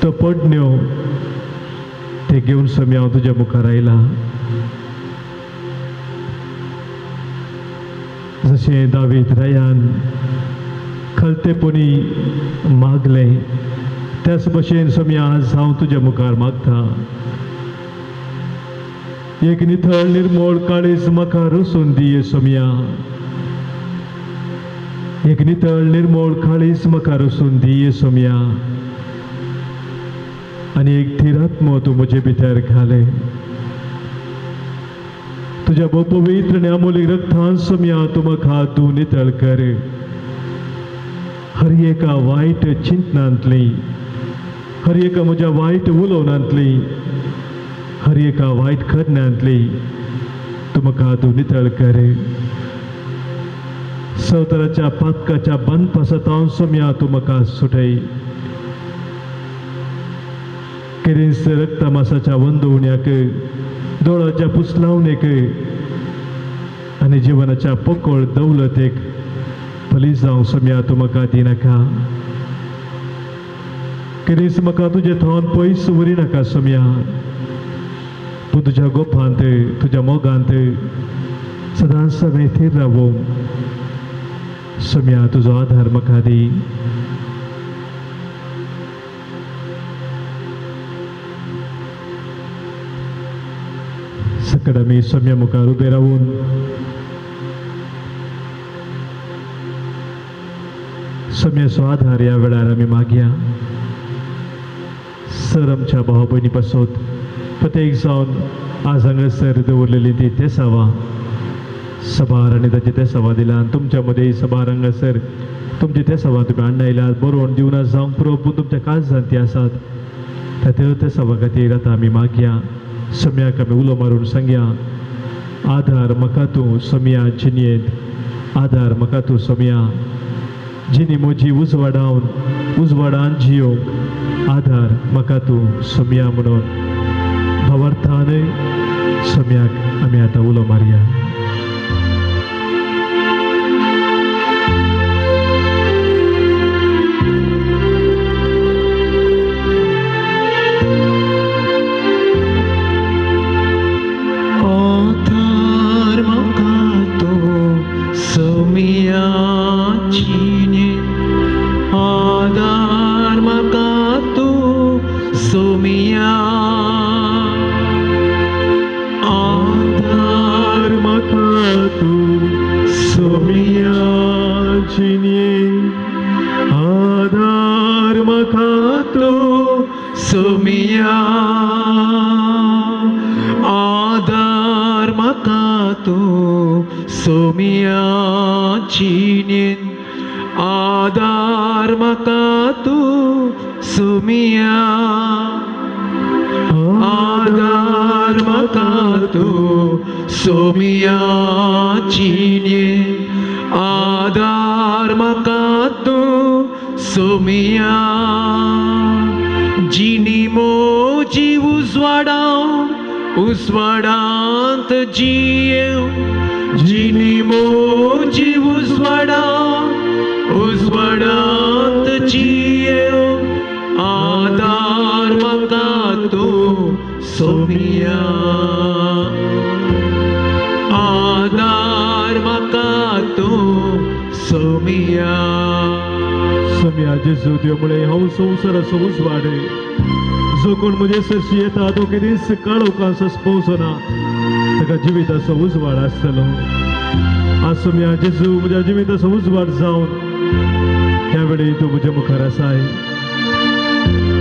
त्यो पडण्यो ते घेवन सोम्या हांव तुज्या मुखार आयलां. जशें दावीद रायान खलतेपणी मागलें त्याच भशेन सोम्या आज हांव तुज्या मुखार मागता. एक निथळ निर्मोळ काळीज म्हाका रसून दी सोम्या, एक नितळ निर्मोळ काळीज म्हाका रसून दी सोम्या, आनी एक थिरात्मो तूं म्हजे भितर घाले. तुज्या पवित्र आनी अमोलीक रक्तान सोम्या तूं म्हाका तूं नितळ कर. हर एका वायट चिंतनांतली, हर एका म्हज्या वायट उलोवणांतली, हर एका वायट करण्यांतली तूं म्हाका तूं नितळ कर. सवतराच्या पातकाच्या बंदपासांत सोम्या तूं म्हाका सुटय. किरिंस रक्तमासाच्या वंदवण्याक, दोळाच्या पुसलावणेक आनी जिवनाच्या पोकळ दौलतेक बली जावं सोम्या तूं म्हाका दिनाका. किरिंस म्हाका तुजे थोन पयस व्हरिनाका सोम्या, पूण तुज्या गोपांत तुज्या मोगांत सदांच सगळें थीर रावूं सोम्या तुजो आधार म्हाका दी. सकड आमी सोम्या मुखार उबे रावून सोम्याचो आधार ह्या वेळार आमी मागया. सर आमच्या भाव भयणी पासत प्रत्येक जावन आज हांगासर दवरलेली ती तेसावां सभार आनी ताचे तेसावां दिला आनी तुमच्या मदें सभार हांगासर तुमचे तेसावां तुमी हाडून आयल्यात बरोवन दिवना जावंक पुरो पूण तुमच्या काळजान ती आसात त्या तेसावां खातीर आतां आमी मागया सम्याक आमी उलो मारून सांगया आधार म्हाका तूं सोमया जिणेंत आधार म्हाका तूं सोमया जिणी म्हजी उजवाडावन उजवाडान जियोंक आधार म्हाका तूं सोमया म्हणून भावार्थान सोमयाक आमी आतां उलो मारया. जो कोण म्हजे सरशी येता तो केदीच काळोखांत पोवचो ना ताका जिविताचो उजवाड आसतलो. आज सोमया जेजू म्हज्या जिविताचो उजवाड जावन त्या वेळी तूं म्हज्या मुखार आसाय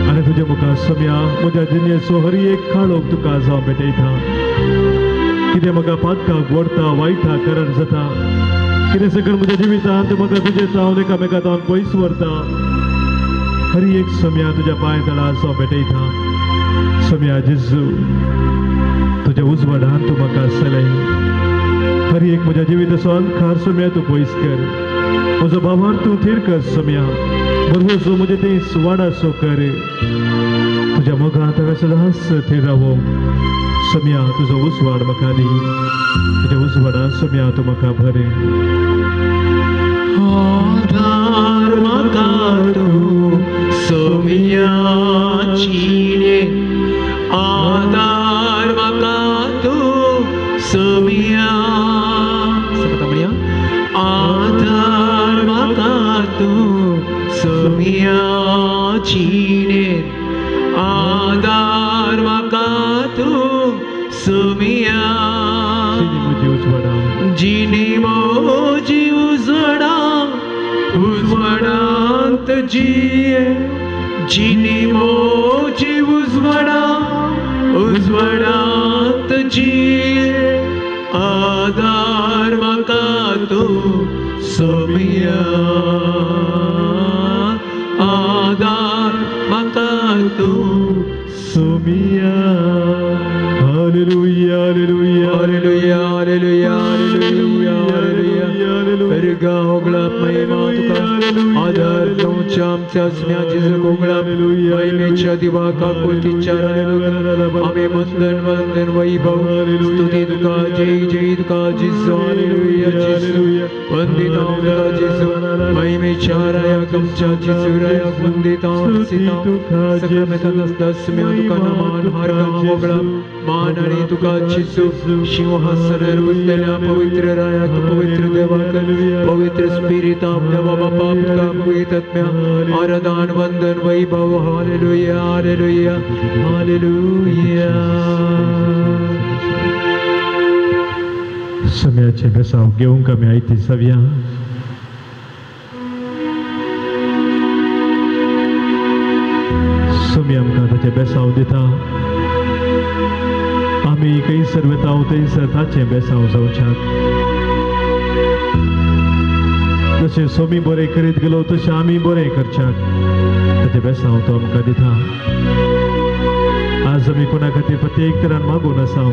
आनी तुज्या मुखार सोमया म्हज्या जिणेचो हर एक काळोख तुका जावं भेटयता. कितें म्हाका पातकाक व्हरता वायटा कारण जाता कितें सगळें म्हज्या जिवितांत म्हाका तुजें जावन एकामेका जावन पयस व्हरता हर एक सोमया तुज्या पांय तळा जावं भेटयता. सोमया जेजू तुज्या उजवाडान तूं म्हाका चलय हर एक म्हज्या जिविताचो अंधकार सोमया तूं पयस कर म्हजो भावार तूं थीर कर सोमया बरोबर म्हजें तें सुवाडासो कर तुज्या मोगांत हांवें सदांच थीर रावो सोमया तुजो उजवाड म्हाका दी तुज्या उजवाडान सोमया तूं म्हाका भरे. आधार म्हाका तूं सोमया जिणे आधार म्हाका तूं सोमया आधार म्हाका तूं सोमया जिणे आधार म्हाका तूं सोमया जिणी म्हजी उजवाडा उजवाडांत जिये जिणी म्हजी उजवाडा उजवाडांत जिये आधार म्हाका तूं सोमया आधार म्हाका तूं Somaiya. Hallelujah hallelujah hallelujah hallelujah hallelujah hallelujah. पेरगा होगळा महिमा तुका आधार तुमच्या आमच्या स्म्याची गोगळा महिमेच्या दिवा काकुळतीच्या आमी वंदन वंदन वैभव स्तुती तुका जय जय तुका जेजू हालेलुया जेजू वंदिता तुका जेजू महिमेच्या राया आमच्या जेजू राया वंदिता सीता सगळ्या स्म्या तुका मान हारगा होगळा मान आणि तुका जेजू सिंहासनार बसलेल्या पवित्र राया पवित्र देवाक पवित्र स्पिरिता देवा बापा तुका पवित्र आत्म्या आराधन वंदन वैभव हालेलुया हालेलुया हालेलुया. सम्याचे बेसाव घेवंक आमी आयती जावया. सोमी आमकां ताचें बेसांव दिता. आमी खंयसर वता थंयसर ताचें बेसांव जावच्याक. जशें सोमी बरें करीत गेलो तशें आमी बरें करच्याक ताचें बेसांव तो आमकां दिता. आज आमी कोणा खातीर प्रत्येक तरान मागून आसा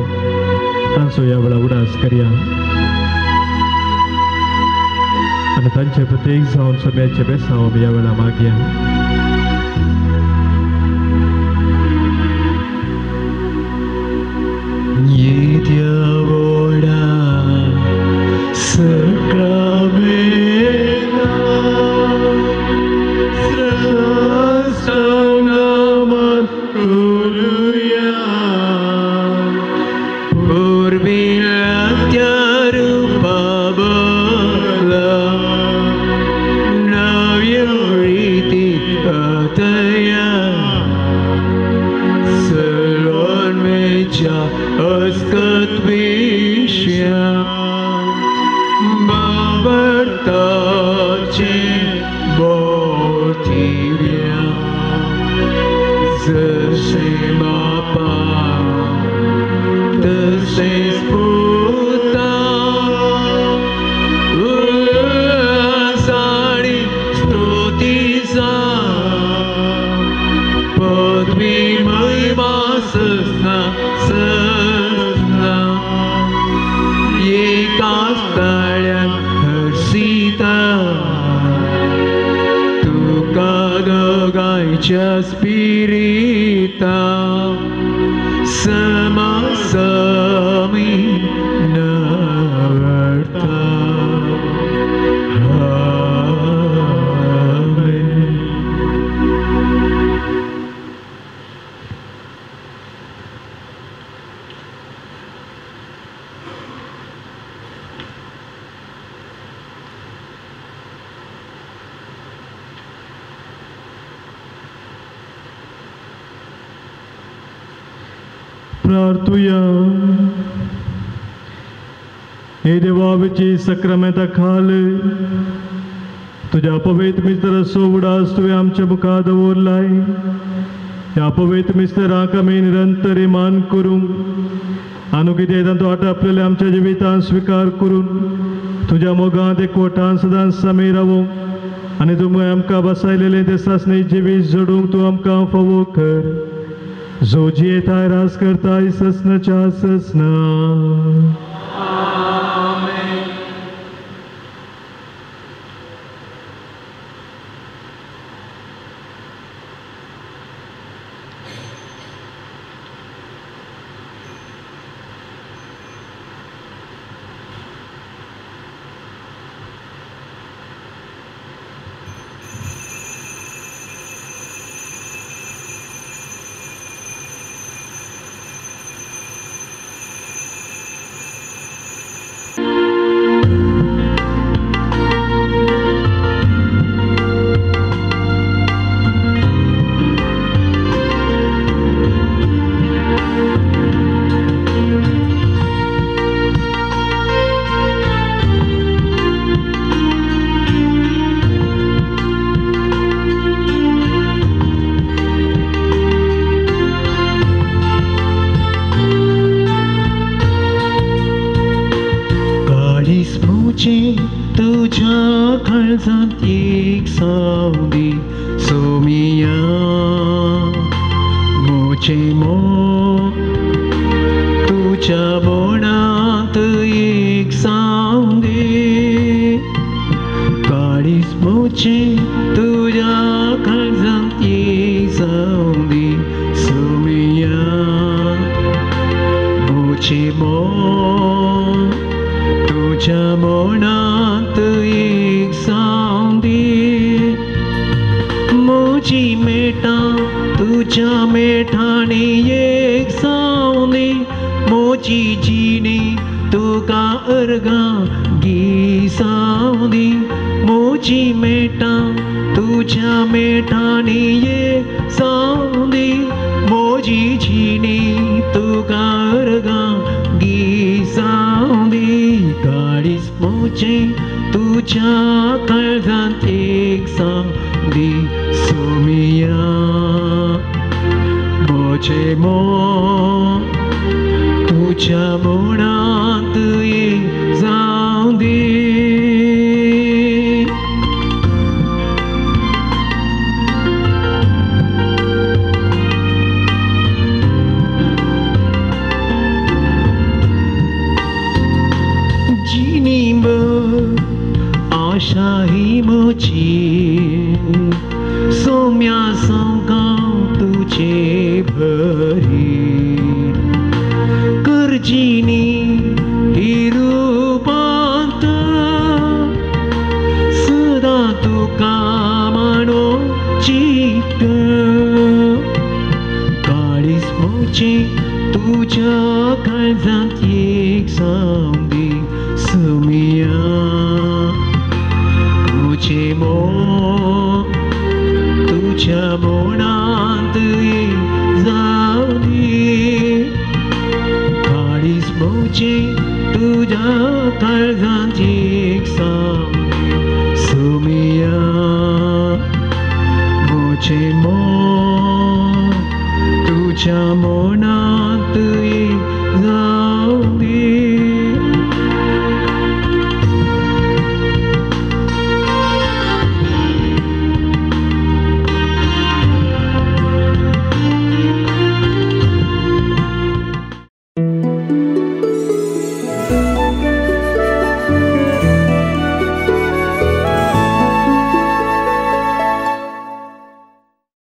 तांचो ह्या वेळा उडास करया आनी तांचे प्रत्येक जावन सोम्याचें बेसांव आमी ह्या वेळा मागया. Spirita sama-sami nawarta. Amen. प्रार्थुया. हे देवा सक्रामेंता खाल तुज्या पवित्र मिस्तराचो उडास तुवें आमच्या मुखार दवरलाय. ह्या पवित्र मिस्तराक आमी निरंतर मान करूंक आनी कितें तांचो आटापलेलें आमच्या जिवितांत स्विकार करून तुज्या मोगांत एकवटान सदांच आमी रावूंक आनी तुमकां आमकां बसायलेलें तें सासणे जिवीत जोडूंक तूं आमकां फावो कर. जो जियेताय राज करताय ससनाच्या ससना. तुझ्या काळजांत एक सांगी सोमिया. म्हजें मोग तुज्या मुळांत एक जावं दी. आशा ही म्हजी सोम्या सोंगां तुजे भरी करजिनी ही रुपांत सदां तुका मानो चित्त काळीज म्हजें तुज्या काळजांत एक जावं दी सोम्या म्हजें मोग तुज्या मुळांत एक जावं दी काळीज म्हजें तुज्या काळजांत एक जावं दी सोम्या म्हजें मोग तुज्या